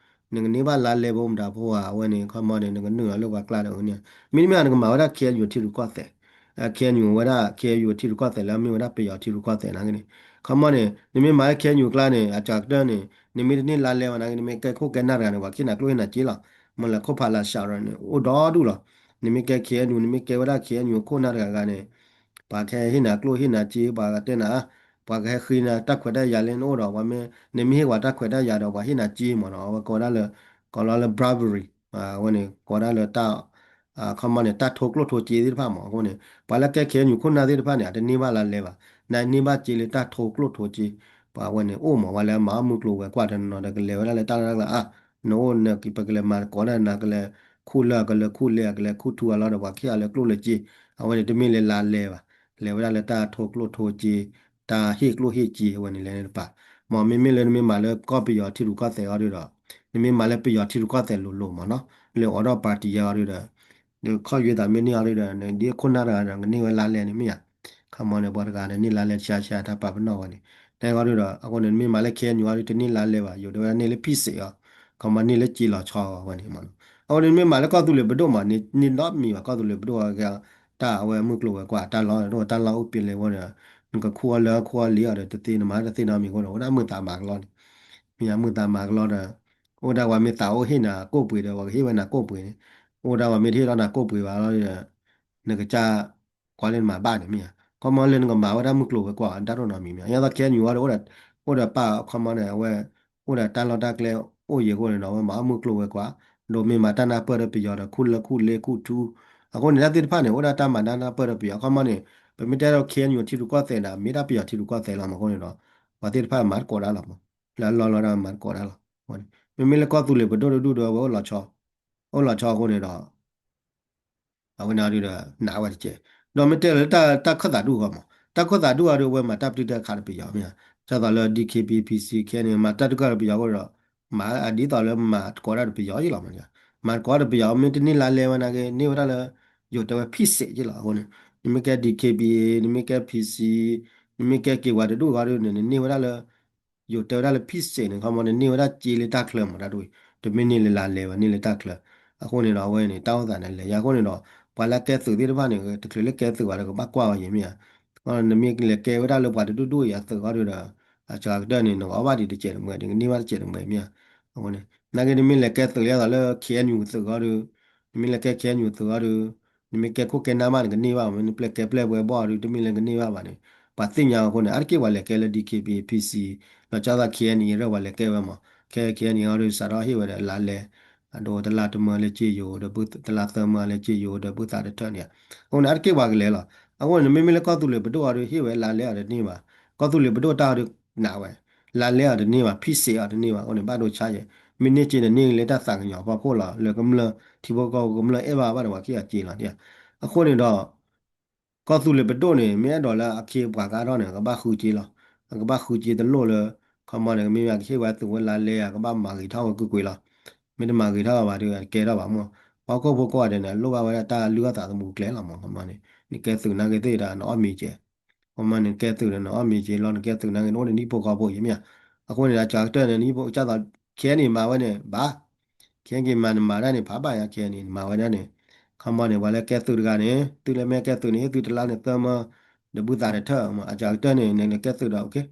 ဒီး နကန့ၢ်ဘၣ်လါလဲပမတၤဖိဧါ အဝဲန့ၣ် ခီမီန့ၣ် နကနုာ်လီၤလၢပှၤကျါဒီးအဝဲန့ၣ် မ့တမ့ၢ်နကမၤဝဲဒၣ် ခ့ၣ်အဲၣ်ယူၣ်ထံရူၢ်ကီၢ်သဲး ခ့ၣ်အဲၣ်ယူၣ်ဝဲဒၣ် ခ့ၣ်အဲၣ်ယူၣ်ထံရူၢ်ကီၢ်သဲးလၢ မ့ၢ်ဝဲဒၣ်ပယီၤထံရူၢ်ကီၢ်သဲးနာ်က့န့ၣ် ခီမီန့ၣ် နမ့ၢ်မၤလၢ ခ့ၣ်အဲၣ်ယူၣ်ကျါန့ၣ် အစှၤကတၢၢ်န့ၣ် နမ့ၢ်တန့ၢ်လါလဲဘၣ်နာ်က့ နမ့ၢ်ကဲခိၣ်ကဲနၢ်တဂၤန့ၣ် ပှၤကဟ့ၣ်နၤကျိၣ်ဟ့ၣ်နၤစ့လီၤ မ့ၢ်လၢခိၣ်ဖးလၢ်စှၤရၢန့ၣ် အိၣ်ဒီဒူၣ်လီၤ နမ့ၢ်ကဲ ခ့ၣ်အဲၣ်ယူၣ် နမ့ၢ်ကဲဝဲဒၣ် ခ့ၣ်အဲၣ်ယူၣ် ခိၣ်နၢ်တဂၤဂၤန့ၣ် ပှၤကဟဲဟ့ၣ်နၤကျိၣ်ဟ့ၣ်နၤစ့ ပှၤကတဲနၤ ပှၤကဟဲဃ့နၤတၢ်ခွဲးတၢ်ယာ်လၢနအိၣ်ဒီး ပှၤမ့ၢ် နမ့ၢ်ဟ့ၣ်ပှၤတၢ်ခွဲးတၢ်ယာ်ဒီး ပှၤဟ့ၣ်နၤစ့မ့ၢ်နီၤ အဝဲကိးဝဲဒၣ်လၢ ကိးလီၤလၢ bribery အဝဲန့ၣ် ကိးဝဲဒၣ်လၢတၢ် ခီမီန့ၣ် တၢ်ထိကျိၣ်ထိစ့သ့ၣ်တဖၣ်မ့ၢ် အဃိန့ၣ် ပှၤလၢကဲ ခ့ၣ်အဲၣ်ယူၣ် ခိၣ်နၢ်သ့ၣ်တဖၣ်န့ၣ် အတန့ၢ်ဘၣ်လါလဲဘၣ် နန့ၢ်ဘၣ်စ့လၢတၢ်ထိကျိၣ်ထိစ့ ပှၤဝဲန့ၣ်အိၣ်မ့ၢ် ပှၤလၢအမၤအီၣ်မုၢ်ကျိၤဝဲၤကွာ်တနီၤဒီး ကလဲၤဝဲဒၣ်လၢတၢ်လၢ်တၢ်ကျါအါ နအိၣ်နကပကလဲၤမၤကိးဒၣ်နၤ ကလဲၤခူၣ်လၢ ကလဲၤခူၣ်လၢ ကလဲၤခူၣ်ထူအလီၢ်ဒီး ပှၤကဟ့ၣ်အီၤလၢကျိၣ်လၢစ့ အဝဲန့ၣ်တမ့ၢ်လၢလါလဲဘၣ် လဲၤဝဲဒၣ်လၢတၢ်ထိကျိၣ်ထိစ့ တၢ်ဟ့ၣ်ကျိၣ်ဟ့ၣ်စ့ အဝဲန့ၣ်လဲၤန့ၣ်တပၤ မ့မ့ၢ်လၢနမ့ၢ်မၤလၢကီၢ်ပယီၤထံရူၢ်ကီၢ်သဲးအီၤဒုဒီး နမ့ၢ်မၤလၢပယီၤထံရူၢ်ကီၢ်သဲးလိၤလိၤမ့ၢ်နီၤ လၢအိၣ်ဒီး party ယဲအီၤဒုဒီး နဒ်ခိၣ်နၢ်တဂၤဒီး ကန့ၢ်ဝဲလါလဲန့ၣ်မ့ၢ်ဧါ ခီမီန့ၣ် ပှၤတဂၤန့ၣ် န့ၢ်လါလဲဆါဆါ တၢ်ပာ်ပနီၣ်ဝဲန့ၣ် တဲဃီဒုဒီး အဃိန့ၣ် နမ့ၢ်မၤလၢ ခ့ၣ်အဲၣ်ယူၣ် အီၤဒု တန့ၢ်လါလဲဘၣ် ယိၤတဲဝဲဒၣ်န့ၢ်လၢ ဖံစ့း အီၤ ခီမီန့ၢ်လၢစ့လီၤဆီအီၤဝဲန့ၣ်မးနီၤ. အဃိန့ၣ် နမ့ၢ်မၤလၢကီၢ်သူလ့ၤပဒိၣ်မး န့ၢ်နီတမံၤဘၣ် ကီၢ်သူလ့ၤပဒိၣ်အီၤ တၢ်အဝဲမုၢ်ကျိၤဝဲၤကွာ် တၢ်လီၢ်တအိၣ် တၢ်လီၢ်အိၣ်ပ့ၤလဲၤဝဲဒီး နကခူၣ်အီၤလၢခူၣ်အီၤလံအီၤဒီး တသ့ နမၤတသ့နီတမံၤအဃိန့ၣ် အိၣ်ဒၣ်မုာ်သးမၤကလီန့ၣ် မ့ၢ်မုာ်သးမၤကလီဒီး အိၣ်ဒၣ်ပှၤမ့ၢ်သးအိၣ်ဟ့ၣ်နၤကိၣ်ပှ့ၤဒီး ပှၤကဟ့ၣ်ဝဲနၤကိၣ်ပှ့ၤန့ၣ် အိၣ်ဒၣ်ပှၤမ့ၢ်တဟ့ၣ်ထီၣ်နၤကိၣ်ပှ့ၤဘၣ်လီၤဒီး နကစၢ် ကွၢ်လၢနမၤဘၣ်န့ၣ်မ့ၢ်ဧါ ခီမီလၢနကမၤဝဲဒၣ်မုၢ်ကျိၤဝဲၤကွာ် တၢ်တအိၣ်နီတမံၤမ့ၢ်ဧါ ယသီး ခ့ၣ်အဲၣ်ယူၣ် အီၤဒီး အိၣ်ဒီးပၢ်ခီမီန့ၣ် အဝဲ အိၣ်ဒီးတၢ်လီၢ်တၢ်ကျဲအိၣ်ယံၤအဃိန့ၣ်ဒီး အဝဲမၤအီၣ်မုၢ်ကျိၤဝဲၤကွာ် ဒီးမ့ၢ်မၤတၢ်နၢ်ပၢၢ်ဒီးပယီၤဒီး ခူၣ်လၢခူၣ်လ့ခူၣ်ထူ အဃိန့ၣ် တၢ်သ့ၣ်တဖၣ်န့ၣ် အိၣ်ဒၣ်တၢ်မၤတၢ်နၢ်ပၢၢ်ဒီးပယီၤ ခီမီန့ၣ် ပမ့ၢ်တဲဒီး ခ့ၣ်အဲၣ်ယူၣ် ထံရူၢ်ကီၢ်သဲးန့ၣ် မ့ၢ်ဒၣ်ပယီၤထံရူၢ်ကီၢ်သဲးလီၤမးအဃိန့ၣ်ဒီး ပှၤသ့ၣ်တဖၣ်မၤသကိးတၢ်လီၤမး လၢအလီၢ်လီၤဒၣ်မၤသကိးတၢ်လီၤ မ့မ့ၢ်လၢကီၢ်သူလ့ၤပဒိၣ်တဒူၣ်ဒီး အဝဲအိၣ်လီၤဆီ အိၣ်လီၤဆီအဃိန့ၣ်ဒီး အဝဲန့ၣ်အီၤဒုဒီး နာ်ဝဲတကဲး ဒီးမ့ၢ်တဲလၢတၢ်ခိၣ်သးဒူၣ်အဂီၢ်မး တၢ်ခိၣ်သးဒူၣ်အီၤဒု အဝဲမၤတၢ်ပတုာ်တၢ်ခးဒီးပယီၤမ့ၢ်ဧါ ဒ်သိးလၢ DKBA PC ခဲန့ၣ် မၤတၢ်တကၢ်ဒီးပယီၤအဃိဒီး မၤဒ်သိးလၢမၤသကိးတၢ်ဒီးပယီၤအံၤလီၤမး မၤသကိးတၢ်ဒီးပယီၤ မ့ၢ်တန့ၢ်လါလဲဝဲနာ်က့ န့ၢ်ဝဲဒၣ်လၢ ယိၤတဲဝဲ ဖံစ့း က့လီၤအဃိန့ၣ် နမ့ၢ်ကဲ DKBA နမ့ၢ်ကဲ PC နမ့ၢ်ကဲက့ၤဝဲတဒူၣ်အဂီၢ်ဒုန့ၣ် နန့ၢ်ဝဲဒၣ်လၢ ယိၤတဲဝဲဒၣ်လၢ ဖံစ့း န့ၣ် ခီမီန့ၣ် န့ၢ်ဝဲဒၣ်စ့လၢတၢ်ချၢမး တၢ်ဒ်အံၤ တမ့ၢ်န့ၢ်လၢလါလဲဘၣ် န့ၢ်လၢတၢ်ချၢ အဃိန့ၣ်ဒီး အဝဲန့ၣ် တၢ်အိၣ်သးန့ၣ်လဲၤယါအဃိန့ၣ်ဒီး ပှၤလၢကဲသုးသ့ၣ်တဖၣ်န့ၣ် တချုးလၢကဲသုးဘၣ်ဒီး ကဘၣ်ကွၢ်အီၤယံၤမ့ၢ်ဧါ နမ့ၢ်လဲၤကဲဝဲဒၣ်လၢပှၤတဒူၣ်ဒူၣ်အံၤအသုးအဂီၢ်ဒုဒီး အစှၤကတၢၢ်န့ၣ် နကအီၣ်ဘၣ်ဒံးတစဲးတမှဲး နကန့ၢ်ဘၣ်တစဲးတမှဲးမ့ၢ်ဧါ အဃိန့ၣ် နာ်က့နမ့ၢ်လဲၤကဲသုးလၢယသးလၢ ခ့ၣ်အဲၣ်ယူၣ် သုးအဂီၢ်ဒု နမ့ၢ်လဲၤကဲ ခ့ၣ်အဲၣ်ယူၣ် သုးအဂီၢ်ဒု နမ့ၢ်ကဲခိၣ်ကဲနၢ်မး နကန့ၢ်ဘၣ်မး နပျဲၢ်ကဲပျဲၢ်ပှဲၤဘီၣ်ဒု တမ့ၢ်လၢနကန့ၢ်ဘၣ်ဘၣ်န့ၣ် ပှၤသ့ၣ်ညါအဃိန့ၣ် အါတက့ၢ်ပှၤလဲၤကဲလၢ DKBA PC လီၤဆီသး ခ့ၣ်အဲၣ်ယူၣ် အံၤရဲၣ်ပှၤလဲၤကဲဝဲမး ခဲ ခ့ၣ်အဲၣ်ယူၣ် အံၤဒု စးထီၣ်ဟ့ၣ်ဝဲဒီးလါလဲ အဒိတလါတမၢလၢစ့ယိၤဒီး တလါသၢမၢလၢစ့ယိၤဒီး ဘုသးတထၢၣ်န့ၣ် အဃိန့ၣ် အါတက့ၢ်ပှၤကလဲၤလီၤ အဃိန့ၣ် နမ့မ့ၢ်လၢကီၢ်သူလ့ၤပဒိၣ်အီၤဒု ဟ့ၣ်ဝဲလါလဲအီၤတန့ၢ်ဘၣ် ကီၢ်သူလ့ၤပဒိၣ်တၢ်အီၤဒု နာ်ဝဲ လါလဲအီၤတန့ၢ်ဘၣ် ဖံစ့းအီၤတန့ၢ်ဘၣ် အဃိန့ၣ် ဘၣ်ဒိဆါယဲ မ့ၢ်န့ၢ်က့န့ၣ် န့ၢ်လၢတၢ်သးကညီၤဖီခိၣ်လီၤ လၢကမျၢၢ် ထံဖိကီၢ်ဖိကမျၢၢ်အဲၣ်ဘၣ်ဘၣ်ဒီး ပှၤကဟ့ၣ်အီၤစ့လီၤ အဃိန့ၣ်ဒီး ကီၢ်သူလ့ၤပဒိၣ်န့ၣ် မ့ၢ်အဲၣ်ဒိးလၢအခ့အပှၤကါထီၣ်န့ၣ် ကဘၣ်ဃုစ့လီၤ ကဘၣ်ဃုစ့တလိၣ်လၢ ခီမီန့ၣ် မ့ၢ်ကဟ့ၣ်ဝဲသုးဝဲလါလဲ ကဘၣ်မၤဂ့ၤထီၣ်ဝဲကွ့ၢ်ကွ့ၢ်လီၤ မ့ၢ်တမၤဂ့ၤထီၣ်ဘၣ်ဒီး ကဲထီၣ်ဘၣ်မး ပှၤဟီၣ်ခိၣ်ဖိကိးဂၤဒဲးန့ၣ် လိၣ်ဘၣ်ဝဲဒၣ်တၢ်လုၢ်အီၣ်သးသမူကျဲလီၤမး ခီမီန့ၣ် နကဲသုးနာ်က့သ့ၣ်ဒီး နအီၣ်မ့ၤကဲ ခီမီန့ၣ် နကဲသုးဒီး နအီၣ်မ့ၤကဲလီၤ နကဲသုးနာ်က့ နအိၣ်ဒီးနဟံၣ်ဖိဃီဖိအံၤမ့ၢ်ဧါ အဃိန့ၣ် အစှၤကတၢၢ်န့ၣ် နဟံၣ်ဖိကၢ်သိး ခဲအံၤန့ၣ် မၤဝဲန့ၣ် ဘၣ် ခဲအံၤက့ၤမၤ နမၤတၢ်န့ၣ် ဖးဘၣ်ယါ ခဲအံၤန့ၣ် နမၤဝဲဒၣ်န့ၣ် ခီမီန့ၣ် ပှၤလၢကဲသုးတဂၤန့ၣ် သုလၢမ့ၢ်ကဲသုးန့ၣ် ဟ့ၣ်သုတလါန့ၣ်သၢမၢ ဒီးဘုသးတထၢၣ်မး အစှၤကတၢၢ်န့ၣ် နကဲသုးဒီး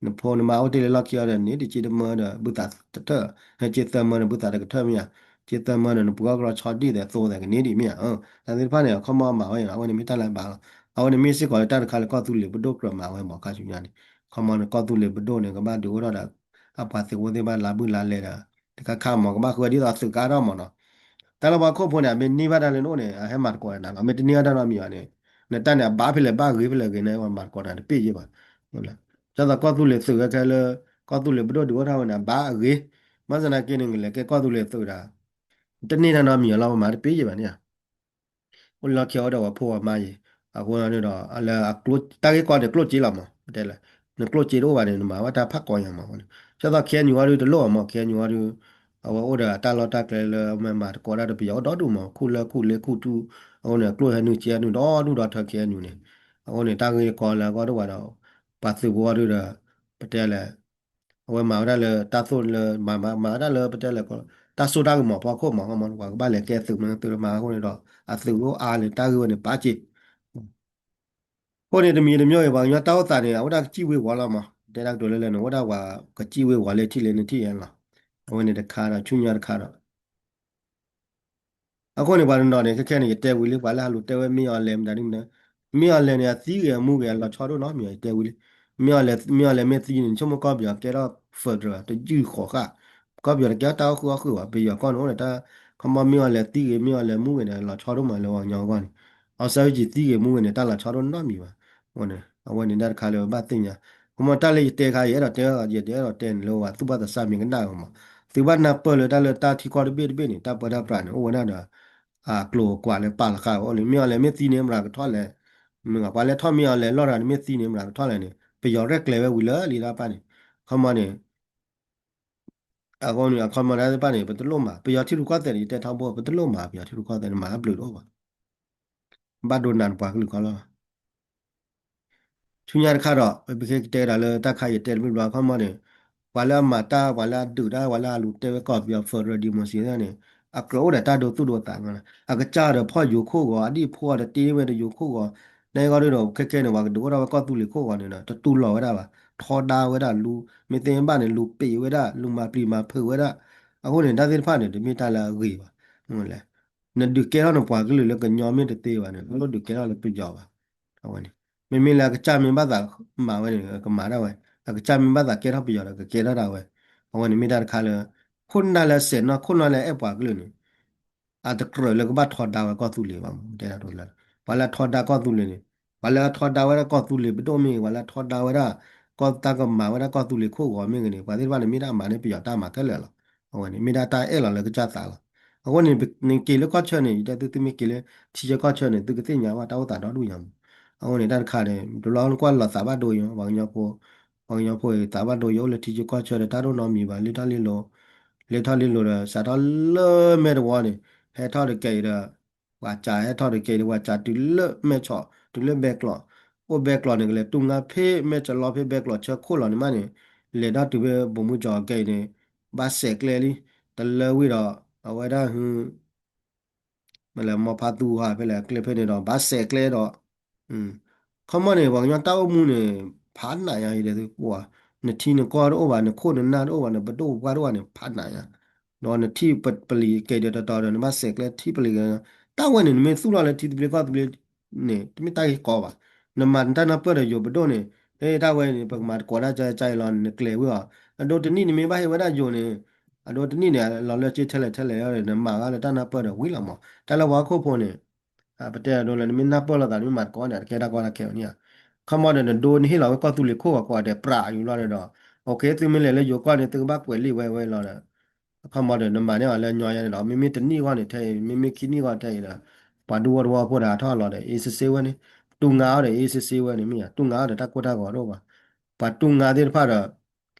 နဖိနမါအိၣ်တ့ၢ်လၢလီၢ်ခံအီၤဒီး န့ၢ်တက့ၢ်တမၢဒီးဘုသးတထၢၣ် ဟဲက့ၢ်သၢမၢဒီးဘုသးတကထၢၣ်မ့ၢ်ဧါ က့ၢ်သၢမၢဒီး နပှၤကီၢ်ကလီၤဆီဒံၣ်သဲးသိသဲးကန့ၢ်ဒံးမ့ၢ်ဧါ တၢ်သ့ၣ်တဖၣ်န့ၣ် ခီမီမၤဝဲန့ၣ် အဝဲန့ၣ်မ့ၢ်တၢ်လၢအဘၣ်လီၤ အဝဲန့ၣ်မ့ၢ်စ့ၢ်ကီးလၢတၢ်တခါလၢကီၢ်သူလ့ၤပဒိၣ်ကြၢးမၤဝဲမး ခါဆူညါန့ၣ် ခီမီန့ၣ် ကီၢ်သူလ့ၤပဒိၣ်န့ၣ် ကဘၣ်ဒုးအိၣ်ထီၣ်ဒီး အပှၤသုးဖိသ့ၣ်တဖၣ်လၢဘုၣ်လါလဲဒီး တခါခါမး ကဘၣ်ဃုဒ်သိးသုးကါထီၣ်မးနီၤ တၢ်လၢပှၤခိၣ်ဖိန့ၣ် မ့ၢ်န့ၢ်ဘၣ်တၢ်လၢနအိၣ်န့ၣ် အဟဲမၤသကိးနၤလီၤ မ့ၢ်တန့ၢ်ဘၣ်တၢ်နီတမံၤဘၣ်န့ၣ် နတၢ်န့ၣ် အဘၣ်ဖဲလဲၣ်ဘၣ်ဂ့ၤဖဲလဲၣ်ဂ့ၤန့ၣ် ပှၤမၤသကိးနၤတပ့ၢ်ယဲၢ်ဘၣ် ဒ်သိးကီၢ်သူလ့ၤသုးဝဲခဲလၢ ကီၢ်သူလ့ၤပဒိၣ်ဒုးအိၣ်ထီၣ်ဝဲန့ၣ် အဘၣ်အဂ့ၤ ဘၣ်ဆၣ်သနာ်က့န့ၣ် ကလဲၤကဲကီၢ်သူလ့ၤသုးဒၣ် တန့ၢ်တၢ်နီတမံၤလီၤ ပမၤတပ့ၢ်ယဲၢ်ဘၣ်န့ၣ် အိၣ်လီၢ်ခံအီၤဒီးပှၤဖိပှၤမါယံၤ အဃိန့ၣ်ဒီး လၢအကျိ တၢ်ဂ့ၢ်ကီန့ၣ် ကျိၣ်စ့လီၤမး တဲလဲၣ် နကျိၣ်စ့တအိၣ်ဘၣ်န့ၣ် နမၤဝဲတၢ်ဖးကီညါမး အဃိန့ၣ် ဒ်သိး ခ့ၣ်အဲၣ်ယူၣ် အီၤဒုတလိၣ်ဘၣ်မး ခ့ၣ်အဲၣ်ယူၣ် အီၤဒု အဝဲအိၣ်ဒီးတၢ်လီၢ်တၢ်ကျဲလၢ မ့ၢ်မၤသကိးတၢ်ဒီးပယီၤအိၣ်ဒီဒူၣ်မး ခူၣ်လၢခူၣ်လ့ခူၣ်ထူ အဃိန့ၣ် ကျိၣ်ဟဲနုာ်စ့ဟဲနုာ်ဒီဒူၣ်ဒီထၢ ခ့ၣ်အဲၣ်ယူၣ် န့ၣ် အဃိန့ၣ် တၢ်ဂ့ၢ်ကီလၢအဂီၢ်ဒိၣ်ဝဲဒီး ပှၤသုးဖိအီၤဒုဒီး ပတဲလဲၣ် အဝဲမၤဝဲဒၣ်လၢတၢ်သိၣ်လၢ မၤ မၤဝဲဒၣ်လၢပတဲလဲၣ် တၢ်စိတၢ်ကမီၤဖီခိၣ်မး ခီမီ ပှၤကဘၣ်လဲၤကဲသုးမး သုးမၤအဃိန့ၣ်ဒီး အသုးအိၣ်အါလၢတၢ်ဂ့ၢ်ဝဲန့ၣ် ပာ်စ့ အဃိန့ၣ် တမံၤတမံၤအံၤ ပှၤကညီတၢ်အိၣ်သးန့ၣ် အဝဲဒၣ်ကစံၣ်ဝ့ၤဝီၤလီၤမး တဲတၢ်ကတိၤလၢလၢန့ၣ် အိၣ်ဒၣ်ပှၤကစံၣ်ဝ့ၤဝီၤလၢထံၣ်လၢနထံၣ်ယဲလီၤ အဝဲန့ၣ်တခါဒီး ဆူညါတခါဒီး အဃိန့ၣ် ပှၤတနီၤန့ၣ် ခဲခဲန့ၣ် ယတဲဝံၤလံ ပှၤလၢဟးလူၤတဲဝဲ မ့ၢ်အီၤလဲၣ် မတၤဒ်မနုၤ မ့ၢ်အီၤလဲၣ်န့ၣ် အသံဂ့ၤအမူဂ့ၤ အလီၤဆီဒိၣ်နီတမံၤ ယတဲဝံၤလံ မ့ၢ်အီၤလဲၣ် မ့ၢ်အီၤလဲၣ်မ့ၢ်သံန့ၣ် နဆိကမိၣ်ကီၢ်ပယီၤကဲထီၣ် federal တယုၢ်ဃီၤဃာ် ကီၢ်ပယီၤန့ၣ် ကဲထီၣ်တၢ်အိၣ်ဃုာ်အီၣ်ဃုာ်ဘၣ် ပယီၤကီၢ်န့ၣ်အိၣ်န့ၣ် တၢ် ခီမီ မ့ၢ်အီၤလဲၣ်သံဂ့ၤ မ့ၢ်အီၤလဲၣ်မူဂ့ၤန့ၣ် လီၤဆီဒိၣ်မးလၢပှၤကညီအဂီၢ်န့ၣ် အောင်ဆန်းစုကြည် သံဂ့ၤမူဂ့ၤန့ၣ် တၢ်လီၤဆီဒိၣ်နီတမံၤဘၣ် အဃိန့ၣ် အဝဲန့ၣ်တၢ်တခါလၢပဘၣ်သ့ၣ်ညါ ခီမီ တၢ်လၢယတဲခါ ယအဲၣ်ဒိးတဲ ယတအဲၣ်ဒိးတဲန့ၣ်လၢပှၤသူၣ်ဘၣ်သးစၢ်မ့ၢ်ကနၣ်မး သုဘၣ်နၢ်ပၢၢ်လၢတၢ်လၢတၢ်ထံကီၢ်တဘ့ၣ်တဘ့ၣ်န့ၣ် တၢ်ပၢတၢ်ပြးန့ၣ် အိၣ်ဝဲဒၣ်ဒီး အကျိၤအကွာ်လၢပာ်လီၤဃာ်ဝဲအိၣ်လံ မ့ၢ်အီၤလဲၣ်မ့ၢ်သံန့ၣ် မတၤကထီၣ်လဲၣ် မ့ၢ်ပှၤလဲၤထီၣ်မ့ၢ်အီၤလဲၣ်လီၢ်တဂၤန့ၣ် မ့ၢ်သံန့ၣ် မတၤကထီၣ်လဲၣ်န့ၣ် ပယီၤရဲၣ်ကျဲၤဝဲဝံၤလၢလံတၢ်ပၢ်န့ၣ် ခီမီန့ၣ် အဃိန့ၣ် အခီမီတၢ်သ့ၣ်တဖၣ်န့ၣ် ပတလိၣ်မၤ ပယီၤထံရူၢ်ကီၢ်သဲးန့ၣ် ယတဲထီဘိ ပတလိၣ်မၤ ပယီၤထံရူၢ်ကီၢ်သဲးန့ၣ် မၤအဘျုးတအိၣ်ဘၣ် ဘၣ်ဒိနးနပှၤကလုာ်ကီၢ်လီၤ ဆူညါတခါဒီး ပကတဲဒၣ်လၢတၢ်ခါအံၤတဲတဘျီဘျီ ခီမီန့ၣ် ပှၤလၢအမၤတၢ် ပှၤလၢအဒုးတၢ် ပှၤလၢအလူၤတဲဝဲကီၢ်ပယီၤ federal democracy န့ၣ် အကြၢးအိၣ်ဒီးတၢ်ဒိသူၣ်ဒိသး အကစၢ်ဒီးဖီၣ်ယိၤခိၣ်ဂီၤ အဒံၣ်ဖိအီၤတတ့ဝဲဒီးယိၤခိၣ်ဂီၤ နဂီၢ်ဒ်ဒီး ခဲခဲန့ၣ် ပှၤကဒုးအိၣ်ထီၣ်ဝဲကီၢ်သူလ့ၤခိၣ်ဂီၤန့ၣ်ဒီး တတူၢ်လိာ်ဝဲဒၣ်ဘၣ် ထီဒါဝဲဒၣ်လူၤ မ့ၢ်သ့ဘၣ်န့ၣ် လူၤပ့းဝဲဒၣ် လူၤမၤပျံၤမၤဖုးဝဲဒၣ် အဃိန့ၣ် တၢ်သ့ၣ်တဖၣ်န့ၣ် တမ့ၢ်တၢ်လၢအဂ့ၤဘၣ် လဲၣ် နဒုးကဲထီၣ်နပှၤကလုာ်လၢကညီမ့ၢ်တသ့ဘၣ်န့ၣ် နလိၣ်ဒုးကဲထီၣ်လၢပယီၤဘၣ် အဝဲန့ၣ် မ့မ့ၢ်လၢအကစၢ်မ့ၢ်ဘၣ်သးမၤဝဲန့ၣ် ကမၤဒၣ်ဝဲ အကစၢ်မ့ၢ်ဘၣ်သးကဲထီၣ်ပယီၤဒီး ကကဲထီၣ်ဒၣ်ဝဲ အဝဲန့ၣ်မ့ၢ်တၢ်တခါလၢ ခိၣ်နၢ်လၢအစဲးနီၢ် ခိၣ်နၢ်လၢအအဲၣ်ပှၤကလုာ်န့ၣ် အတကြၢးလၢကဘၣ်ထီဒါဝဲကီၢ်သူလ့ၤဘၣ်မး တဲဒၣ် ပှၤလၢအထီဒါကီၢ်သူလ့ၤန့ၣ် ပှၤလၢအထီဒါဝဲဒၣ်ကီၢ်သူလ့ၤပဒိၣ်မ့ၢ်ဂ့ၤ ပှၤလၢအထီဒါဝဲဒၣ် ကီၢ်တၢ်ကမၤဝဲဒၣ်ကီၢ်သူလ့ၤခိၣ်ဂီၤမ့ၢ်ဂ့ၤန့ၣ် ပှၤသ့ၣ်တဖၣ်န့ၣ်မ့ၢ်ဒၣ်အမၤန့ၢ်ပယီၤတၢ်မၤခဲလၢာ်လီၤ. အဝဲန့ၣ် မ့ၢ်ဒၣ်တၢ်အဲၣ်လီၤလၢကစၢ်သးလီၤ. အဃိန့ၣ် နက့ၤလၢကီၢ်ဆၢန့ၣ် ယတဲသု သုမ့ၢ်က့ၤလၢထံဆၢကီၢ်ဆၢန့ၣ် သုကသ့ၣ်ညါဘၣ်တၢ်အိၣ်သးဒီဒူၣ်ညါမး. အဃိန့ၣ် တၢ်တခါန့ၣ် တဘျီကွၢ်လီၤသးဘၣ်ဒိယိၤ ပှၤကညီဖိ ပှၤကညီဖိအံၤ သးဘၣ်ဒိယိၤ အိၣ်လၢထံဆၢကီၢ်ဆၢဒီး တၢ်ဒိၣ်နီတမံၤဘၣ် လ့ထီၣ်လ့လိၤ လ့ထီၣ်လ့လိၤဒီး စးထီၣ်လၢမဲာ်တဝီန့ၣ် ဟဲထီၣ်တကဲအံၤဒီး ပှၤစးဟဲထီၣ်တကဲအံၤဒီး ပှၤစးတုၤလၢမဲာ်ဆီး တုၤလၢဘဲကျိး အိၣ်ဘဲကျိးန့ၣ် ကလဲၤတူၢ်ငါဖဲမဲာ်စလီဖဲဘဲကျိးဆၢခိၣ်လီၤန့ၣ်မးန့ၣ် လဲၤဒီးတုၤဖဲဘိၣ်မူကၠီၤ ကဲအံၤန့ၣ် ဘၣ်စဲးကျဲလံ တလၢဝံၤဒီး အဝဲဒၣ်ဟု မ့ၢ်လဲၣ် မီဖးသူဟးဖဲလဲၣ် ကျဲဖဲန့ၣ်ဒီး ဘၣ်စဲးကျဲဒီး ခီမီန့ၣ် ပှၤကညီတၢ်အိၣ်မူန့ၣ် ဖးနးယါအံၤဒီးသုပှၤ နထံနကီၢ်တအိၣ်ဘၣ် နခိၣ်နနၢ်တအိၣ်ဘၣ် နပဒိၣ်ပပှၢ်တအိၣ်ဘၣ်န့ၣ် ဖးနးယါ ဒီးနထံၣ်ပလံၤကဲဒီးတတီၤဒီး နဘၣ်စဲးကျဲထံၣ်ပလံၤကဲ တၢ်ဝဲန့ၣ် နမ့ၢ်သူၣ်လီၤလၢထံသဘျ့ကီၢ်သဘျ့န့ၣ် တမ့ၢ်တၢ်ဂ့ၢ်ကီဘၣ်. နမၤနတၢ်နၢ်ပၢၢ်ဒီးယိၤပဒိၣ်န့ၣ် ဟဲတၢ်ဝဲန့ၣ် ပကမၤသကိးတၢ်ကါအံၤလီၤ နကျဲၤဝံၤအီၤ အဒိတနံၣ်နမ့ၢ်ဘၣ်ဟ့ၣ်ဝဲဒၣ်ယိၤန့ၣ် အဒိတနံၣ်န့ၣ် လီၤလၢက့ထဲလဲၣ်ထဲလဲၣ်န့ၣ် နမၤဂ့ၤလၢတၢ်နၢ်ပၢၢ်ဒီးဝံၤလီၤမး. တၢ်လၢပှၤဟီၣ်ခိၣ်ဖိန့ၣ် ပတဲအဒိလၢ နမ့ၢ်နၢ်ပၢၢ်လိာ်သး နမ့ၢ်မၤသကိးန့ၣ် တကဲတၢ်ကီတၢ်ခဲန့ၣ် ခီမီဒီး နဒိနဟ့ၣ်လီၤဝဲကီၢ်သူလ့ၤခိၣ်ဂီၤကိးဂၤဒဲး ပြးယူၤလီၤဒီး okay သုမ့ၢ်လဲၤလၢယိၤကီၢ်န့ၣ် သုကဘၣ်ကွဲးလံာ်ဝဲဝဲလီၤဒီး ခီမီဒီး နမၤန့ၢ်အီၤလၢညီယါန့ၣ်ဒီး မ့မ့ၢ်တနံၣ်ဂီၢ်န့ၣ် ထဲအံၤ မ့မ့ၢ်ခံနံၣ်ဂီၢ်ထဲအံၤဒီး ပှၤဒူဖိတဝီဖိဒီး ဟးထီၣ်လီၤဒီး အေးဆေးဆေးဝဲန့ၣ် တူၢ်ငါအီၤဒီး အေးဆေးဆေးဝဲန့ၣ် မ့ၢ်ယါ တူၢ်ငါအီၤဒီး တၢ်ကိၢ်တၢ်ဂီၤတအိၣ်ဘၣ်. ပှၤတူၢ်ငါသ့ၣ်တဖၣ်ဒီး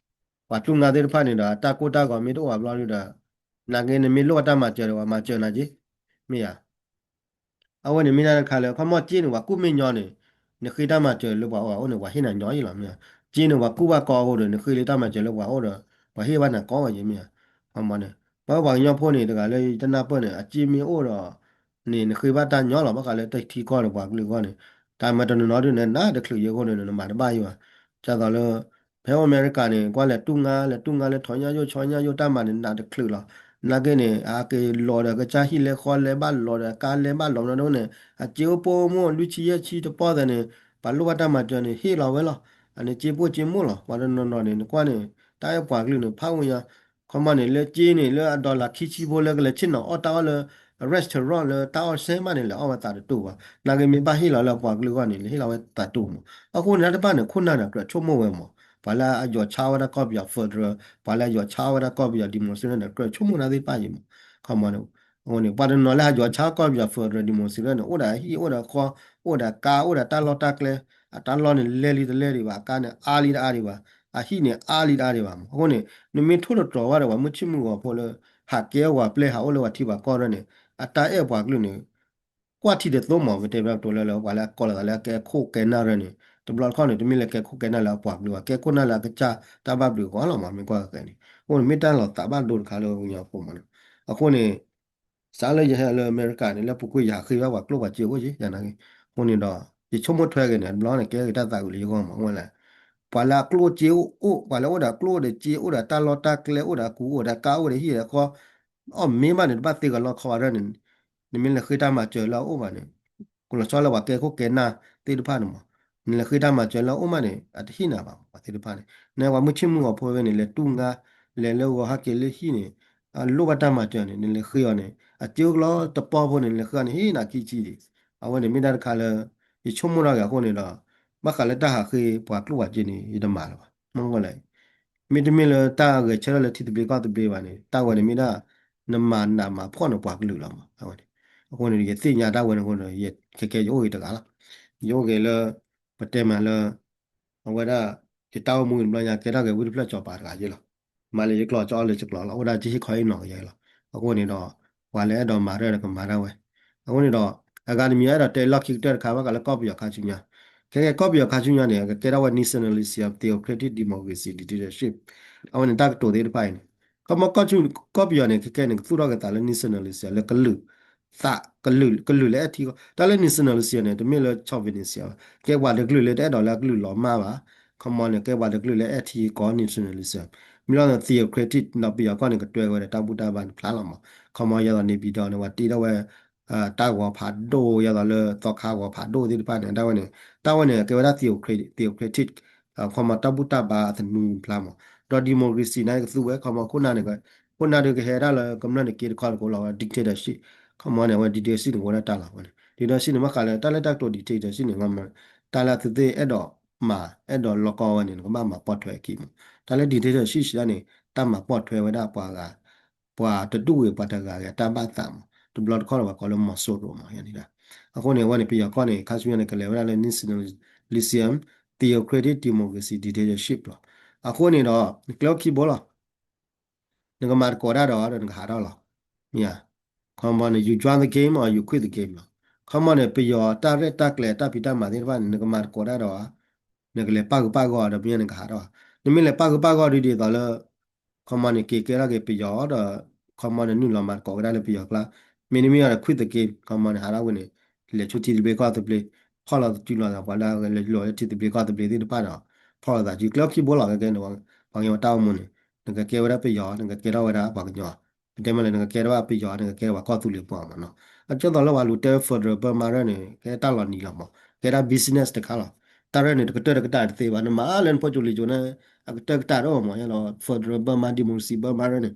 ပှၤတူၢ်ငါသ့ၣ်တဖၣ်န့ၣ်ဒီး တၢ်ကိၢ်တၢ်ဂီၤမ့ၢ်တအိၣ်ဘၣ်ဘျီဒီး နာ်က့ နမ့ၢ်လိၣ်ဘၣ်တၢ်မၤစၢၤဒီး ပှၤမၤစၢၤနၤက့ မ့ၢ်ယါ အဝဲန့ၣ်မ့ၢ်တၢ်တခါလၢ ခီမီက့န့ၣ် ပှၤကူၣ်မ့ၢ်ညီန့ၣ် နဃ့တၢ်မၤစၢၤလၢပှၤအိၣ်အအိၣ်န့ၣ် ပှၤဟ့ၣ်နၤညီအံၤလီၤ မ့ၢ်ဧါ. က့န့ၣ် ပှၤကူၣ်ဘၣ်ကီအဃိဒီး နဃ့လၢတၢ်မၤစၢၤလၢပှၤအိၣ်ဒီး ပှၤဟ့ၣ်ဘၣ်နၤကီဝဲယဲ မ့ၢ်ဧါ. ခီမီန့ၣ် ပဝဲပှၤကညီဖိန့ၣ် တဂၤလၢယတနၢ်ပၢၢ်န့ၣ် အက့မ့ၢ်အိၣ်ဒီး န့ၣ် နဃ့ဘၣ်တၢ်ညီလီၤ ဘၣ်ဃးလၢတၢ်ထံကီၢ်ဒီးပှၤကလုာ်အဂီၢ်န့ၣ် တၢ်မၤတနီၤနီၤဒ်န့ၣ် နတချုးယဲအဃိန့ၣ် နမၤတဘၣ်ယဲဘၣ်. ဒ်သိးလၢ ဖဲအိၣ်အမဲရကၤန့ၣ် ကွၢ်လဲၤတူၢ်ငါ လဲၤတူၢ်ငါလၢထီၣ်ညၣ်ယိၣ်ဆီညၣ်ယိၣ်တၢ်မၤန့ၣ် နတချုးလီၤ. နာ်က့န့ၣ် အက့ၤလီၤဒီးကစၢ်ဟံၣ်လဲၤဃီလဲၤဘၣ်လီၤဒီးကါလဲၤဘၣ်လီၤမနီၤန့ၣ် အစ့အိၣ်ပိာ်မိၢ်လွံၢ်ဆံယဲၢ်ဆံတပီၢ်သဲးန့ၣ် ပှၤလိၣ်ဘၣ်တၢ်မၤစၢၤန့ၣ် ဟ့ၣ်လီၤဝဲလီၤ. အန့ၣ်စ့ပိာ်စ့မိၢ်လီၤ. ပှၤတနီၤနီၤန့ၣ် နကွၢ်န့ၣ် တၢ်အဲၣ်ပှၤကလုာ်န့ၣ် ဖးဝဲညါ ခီမီန့ၣ် လၢက့န့ၣ် လၢအ dollar ခံဆံဖိလၢကလဲၤဆ့ၣ်နီၤအီၣ်တၢ်အီၣ်လၢ restaurant လၢတၢ်အီၣ်စဲမးန့ၣ် လဲၤအီၣ်ဝဲသးတတူာ်ဘၣ်. နာ်က့မ့ၢ်ဘၣ်ဟ့ၣ်လီၤလၢအပှၤကလုာ်အဂီၢ်န့ၣ် လဲၤဟ့ၣ်လီၤဝဲသးတူာ်မး. အဃိန့ၣ် တၢ်တဖၣ်န့ၣ် ခိၣ်နၢ်န့ၣ် ကြၢးဆိကမိၣ်ဝဲမး. ပှၤလၢအယီၤဆါဝဲဒၣ်ကီၢ်ပယီၤ federal ပှၤလၢအယီၤဆါဝဲဒၣ်ကီၢ်ပယီၤ democracy န့ၣ် ကြၢးဆိကမိၣ်တၢ်သ့ၣ်တဖၣ်အံၤမး. ခီမီန့ၣ် အဃိန့ၣ် ပှၤတနီၤလၢအယီၤဆါကီၢ်ပယီၤ federal democracy န့ၣ် အိၣ်ဒီးအဟံၣ် အိၣ်ဒီးဃီ အိၣ်ဒီးကါ အိၣ်ဒီးတၢ်လီၢ်တၢ်ကျဲ အတၢ်လီၢ်န့ၣ် လဲၢ်လံတလဲၢ်ဒံးဘၣ် အကါန့ၣ် အါလံတအါဒံးဘၣ် အဟံၣ်န့ၣ် အါလံတအါဒံးဘၣ်မး. အဃိန့ၣ် နမ့ၢ်ထိၣ်သတြီၤဘၣ်ဒီး ပှၤမုၢ်ဆ့ၣ်မုၢ်ဂီၤဖိလၢ ဟးကဲဝဲပျဲၢ် ဟးအိၣ်လၢပှၤထံပှၤကီၢ်ရဲၣ်န့ၣ် အတၢ်အဲၣ်ပှၤကလုာ်န့ၣ် ကွၢ်ထံတသိမး ပတဲပျီတိၤလၢလၢ ပှၤလၢအကိးလီၤသးလၢအကဲခိၣ်ကဲနၢ်ရဲၣ်န့ၣ် တဘျီတခီၣ်န့ၣ် တမ့ၢ်လၢကဲခိၣ်ကဲနၢ်လၢအပှၤကလုာ်ဘၣ် ကဲခိၣ်နၢ်လၢအကစၢ်တၢ်ဘၣ်ဘျုးအဂီၢ်လီၤမး မ့ၢ်ကွၢ်ကဲန့ၣ် အဃိန့ၣ် မ့ၢ်တၢ်လီၤသးဘၣ်ဒိတခါလၢပှၤကညီဖိမးန့ၣ် အဃိန့ၣ် စးလၢယဟဲလၢအမဲရကၤန့ၣ် လၢပူၤကွံာ်ယဟးဃ့ဘၣ်ပှၤကျိၣ်ပှၤစ့အိၣ်က့ ယနာ်က့ အဃိန့ၣ်ဒီး ယဆိကမိၣ်ထွဲက့ၤန့ၣ် တဘျီန့ၣ် ကဲက့ၤတၢ်သးအုးလၢယဂီၢ်မး အဝဲလဲၣ် ပှၤလၢအကျိၣ်စ့အိၣ်အိၣ် ပှၤလၢအိၣ်ဒီးကျိၣ်ဒီးစ့ အိၣ်ဒီးတၢ်လီၢ်တၢ်ကျဲ အိၣ်ဒီးကူ အိၣ်ဒီးကါ အိၣ်ဒီးဟံၣ်ဒီးဃီ အီၣ်မ့ၢ်ဘၣ်န့ၣ် တဘၣ်သ့ကလီခီဘၣ်ရဲၣ်န့ၣ် နမ့ၢ်လဲၤဃ့တၢ်မၤစၢၤလၢအအိၣ်ဘၣ်န့ၣ် ကလီၤဆီလၢပှၤကဲခိၣ်ကဲနၢ်သ့ၣ်တဖၣ်န့ၣ်မး နလဲၤဃ့တၢ်မၤစၢၤလၢအအိၣ်မးန့ၣ် အတဟ့ၣ်နၤဘၣ် ပှၤသ့ၣ်တဖၣ်န့ၣ် နပှၤမုၢ်ဆ့ၣ်မုၢ်ဂီၤဖိဝဲန့ၣ် လဲၤတူၢ်ငါ လဲၤလၢဂီၤဟးက့ၤလၢဟံၣ်န့ၣ် အလိၣ်ဘၣ်တၢ်မၤစၢၤန့ၣ် နလဲၤဃ့အီၤန့ၣ် အစ့အိၣ်ကလီတပီၢ်ဖိန့ၣ် နလဲၤဃ့အီၤန့ၣ် ဟ့ၣ်နၤခံဆံဒံး အဝဲန့ၣ်မ့ၢ်တၢ်တခါလၢ ယဆိကမိၣ်ထီၣ်က့ၤအဃိန့ၣ်ဒီး ဘၣ်ဃးလၢတၢ်ဟးဃ့ပှၤကျိၣ်ပှၤစ့န့ၣ် ယတမၤလၢၤဘၣ် မ့ၢ်လဲၣ် မ့တမ့ၢ်လၢတၢ်ဂဲၤဆၢထၢၣ်လၢထံသဘျ့ကီၢ်သဘျ့ဘၣ်န့ၣ် တၢ်ဝဲန့ၣ်မ့ၢ်ဒၣ် နမၤနးမၤဖှီၣ်နပှၤကလုာ်လီၤမး အဝဲန့ၣ် အဃိန့ၣ် ယသ့ၣ်ညါတၢ်ဝဲန့ၣ်အဃိန့ၣ် ယခဲကဲယအိၣ်ဂ့ၤတဂၤလီၤ ယအိၣ်ဂ့ၤလၢ ပတဲမးလၢ အဝဲဒၣ် ယတၢ်အိၣ်မူတဘျီညါ ကဲထီၣ်က့ၤဝံတဖျၢၣ်စီၤပၤတဂၤယ့လီၤ မၤလၢယကျိာ်ကၠီအီၣ်လၢယကျိာ်လီၤ အိၣ်ဒၣ်ကဟ့ၣ်ခီဟ့ၣ်နီၤကယဲလီၤ အဃိန့ၣ်ဒီး ပှၤလၢအဲၣ်ဒိးမၤရဲၣ်ဒီးကမၤဒၣ်ဝဲ အဃိန့ၣ်ဒီး အဂၤတမံၤအဲၣ်ဒိးတဲလီၢ်ခံကတၢၢ်တခါ ဘၣ်ဃးလၢကီၢ်ပယီၤခါဆူညါ ခဲကဲကီၢ်ပယီၤခါဆူညါန့ၣ် ကကဲထီၣ်ဝဲ nationalism, theocratic democracy, dictatorship အဝဲန့ၣ်တၢ်ကတိၤသ့ၣ်တဖၣ်အံၤန့ၣ် ခီမီကီၢ်ဆူ ကီၢ်ပယီၤန့ၣ် ခဲကဲန့ၣ် ကသူၣ်ထီၣ်က့ၤသးလၢ nationalism လၢကလုာ် သးကလုာ် ကလုာ်လၢအဲၣ်ထံကီၢ် တၢ်လၢ nationalism န့ၣ် တမ့ၢ်လၢ chauvinism ဘၣ် ကဲပှၤတကလုာ်လၢတအဲၣ်ဒိးလၢအကလုာ်လီၤမၢ်ဘၣ် ခီမီန့ၣ် ကဲပှၤတကလုာ်လၢအဲၣ်ထံကီၢ် nationalism မ့ၢ်လီၤ theocratic ဒီးပယီၤကီၢ်န့ၣ် ကတွဲဝဲဒီးတၢ်ဘူၣ်တၢ်ဘါန့ၣ်ဖျါလီၤမး ခီမီယဲသိး နေပြည်တော် န့ၣ် ပှၤတ့ထီၣ်ဝဲ တၢ်ဂီၤဖးဒိၣ် ယဲသိးလၢသီခါဂီၤဖးဒိၣ်သ့ၣ်တဖၣ်န့ၣ် တၢ်ဝဲန့ၣ် တၢ်ဝဲန့ၣ် ကဲဝဲဒၣ် theocratic, theocratic ခီမီတၢ်ဘူၣ်တၢ်ဘါအသနူဖျါမး ဒီး democracy န့ၣ် ကသူဝဲ ခီမီခိၣ်နၢ်န့ၣ် ခိၣ်နၢ်ဒုးကဟဲဒၣ်လၢကမျၢၢ်န့ၣ်က့တခီတကိးလီၤဝဲ dictatorship ခီမီန့ၣ် အဝဲ dictatorship န့ၣ် ကဝဲဒၣ်တၢ်လီၤဝဲန့ၣ် dictatorship န့ၣ် ဘၣ်ဃးလၢတၢ်လၢတၢ်ကတိၤ dictatorship န့ၣ် တၢ်လၢအသုသ့ၣ်အဲၣ်ဒိးမၤ အဲၣ်ဒိးလီၢ်ကီဝဲန့ၣ် နကဘၣ်မၤပိာ်ထွဲအခံမး တၢ်လၢ dictatorship စံးဒၣ်န့ၣ် တၢ်မၤပိာ်ထွဲဝဲဒၣ်ပှၤဂၤ ပှၤတဒူၣ်ဂ့ၤပှၤတဂၤဂ့ၤ တၢ်ဘၣ်သးမး တဘျီတခီၣ်လၢပှၤကိးလၢမီၤစိရိၤမး ယန့ၣ်ဒီး အဃိန့ၣ် အဝဲန့ၣ် ပယီၤကီၢ်န့ၣ် ခါဆူညါန့ၣ် ကလဲၤဝဲဒၣ်လၢ nationalism, theocratic democracy dictatorship လီၤ. အဃိန့ၣ်ဒီး နကျဲအိၣ်ခံဘိလီၤ. နကမၤသကိးတၢ်ဒီး ဒီးနကဟးထီၣ်လီၤ. မ့ၢ်ဧါ. ခီမီန့ၣ် you join the game or you quit the game လီၤ. ခီမီန့ၣ် ပယီၤတၢ်ရဲၣ်တၢ်ကျဲၤတၢ်ဖံးတၢ်မၤသ့ၣ်တဖၣ်န့ၣ် နကမၤသကိးတၢ်ဒီး နကလဲၤပာ်ဃုာ်ပာ်ဂီၢ်ဒီး မ့ၢ်နကဟးထီၣ်. နမ့ၢ်လဲၤပာ်ဃုာ်ပာ်ဂီၢ်ဒ်ဒ်သိးလၢ ခီမီန့ၣ် က့ၤကဲထီၣ်က့ၤပယီၤဒီး ခီမီန့ၣ် နုာ်လီၤမၤသကိးက့ၤဒၣ်လၢပယီၤကျါ, မ့တမ့ၢ်ဒီး quit the game ခီမီန့ၣ် ဟးထီၣ်ဝဲန့ၣ် လဲၤဆူထံသဘျ့ကီၢ်သဘျ့, ဖီၣ်လီၤသးစုလီၤသးပှၤလၢအလဲၤလီၤလၢထံသဘျ့ကီၢ်သဘျ့သ့ၣ်တဖၣ်ဒီး ဖီၣ်လီၤသးစု ကျဲအိၣ်ခံဘိလီၤ. ခဲကဲန့ၣ် ပှၤကညီတၢ်အိၣ်မူန့ၣ် နကကဲဝဲဒၣ်ပယီၤ နကကဲထီၣ်ဝဲဒၣ်ပှၤကညီ, ပတဲမ့ၢ်လၢနကကဲထီၣ်ဝဲပယီၤ နကကဲထီၣ်ပှၤကီၢ်သူလ့ၤပှၤမးနီၤ. အကၢ်သိးလၢပှၤလူၤတဲ federal Burma ရဲၣ်န့ၣ် ကဲတၢ်လီၤနံၤလီၤမး ကဲဒၣ် business တခါလီၤ. တၢ်ရဲၣ်န့ၣ် တကတၢၢ်တကတၢၢ်တသ့ဘၣ် နမၤလၢနဖိကၠိလံၤကၠိန့ၣ် အကတၢၢ်ကတၢၢ်တအိၣ်မး ယဲလီၤ federal Burma democracy Burma ရဲၣ်န့ၣ်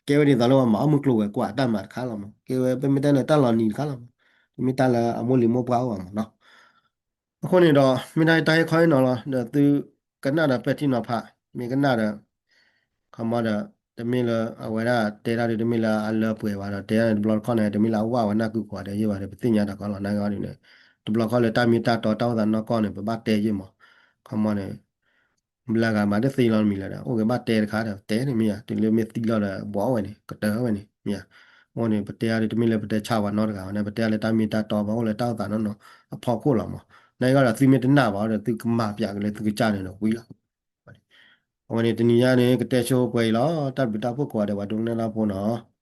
ကဲဝဲဒ်သိးလၢပှၤမၤအီၣ်မုၢ်ကျိၤဝဲၤကွာ်တၢ်မၤတခါလီၤမး ကဲဝဲပမ့ၢ်တဲန့ၣ် တၢ်လီၤနံၤတခါလီၤမး တမ့ၢ်တၢ်လၢအမိၢ်လံၤမိၢ်ပှၢ်အိၣ်ဘၣ်မးနီၤ. အဃိန့ၣ်ဒီး မ့ၢ်ဒၣ်တၢ်ဟ့ၣ်ခီဟ့ၣ်နီၤလီၤ ဒီးသုကနၣ်ဒီးပဲာ်ထံနီၤဖး မ့ၢ်ကနၣ်ဒီး ခီမီဒီး တမ့ၢ်လၢအဝဲဒၣ်တဲတၢ်ဒုး တမ့ၢ်လၢအလၢပှဲၤဘၣ်ဒီး တဲတၢ်န့ၣ်တဘျီတခီၣ်န့ၣ် တမ့ၢ်လၢအဝၢ်ဝဲနၢ်ကုၢ်ကွၢ်ဒီးယ့ၢ်ဘၣ်ဒီး ပသ့ၣ်ညါတၢ်ကီလီၤ နာ်က့အီၤဒ်န့ၣ် တဘျီခီၣ်လၢတၢ်မ့ၢ်တၢ်တီတၢ်အိၣ်သးနီၢ်ကီၢ်န့ၣ် ပဘၣ်တဲယ့ၢ်မး ခီမီန့ၣ် ဘျါဂၤမးတသ့လီၤမံၤလၢၤဒီး အိၣ်ဂ့ၤဘၣ်တဲတခါဒီး တဲန့ၣ်မ့ၢ်ယါ တုၤလၢမ့ၢ်သံလီၤဒီး ဘှီဝဲန့ၣ် ကတၢၢ်ဝဲန့ၣ် မ့ၢ်ယါ အဃိန့ၣ် ပတဲအါဒ်တမ့ၢ်လၢပတဲဆါပှၤနီတဂၤဝဲန့ၣ် ပတဲအါလၢတၢ်မ့ၢ်တၢ်တီ ပှၤအိၣ်လၢတၢ်အိၣ်သးနီၢ်နီၢ်အဖီခိၣ်လီၤမး နာ်က့အီၤဒီးသုမ့ၢ်တနာ်ဘၣ်ဒီး သုကမၤပၠးက့ၤလၢသုကစၢ်န့ၣ်ဒီးဝံၤလီၤ အဝဲန့ၣ်တနံၤညါန့ၣ် ကတဲဆိပှဲၤအံၤလီၤ တၢ်ဘျုးတၢ်ဖှိၣ်ကိးဂၤဒဲး ပှၤဒိကနၣ်တၢ်ဖိနီၤ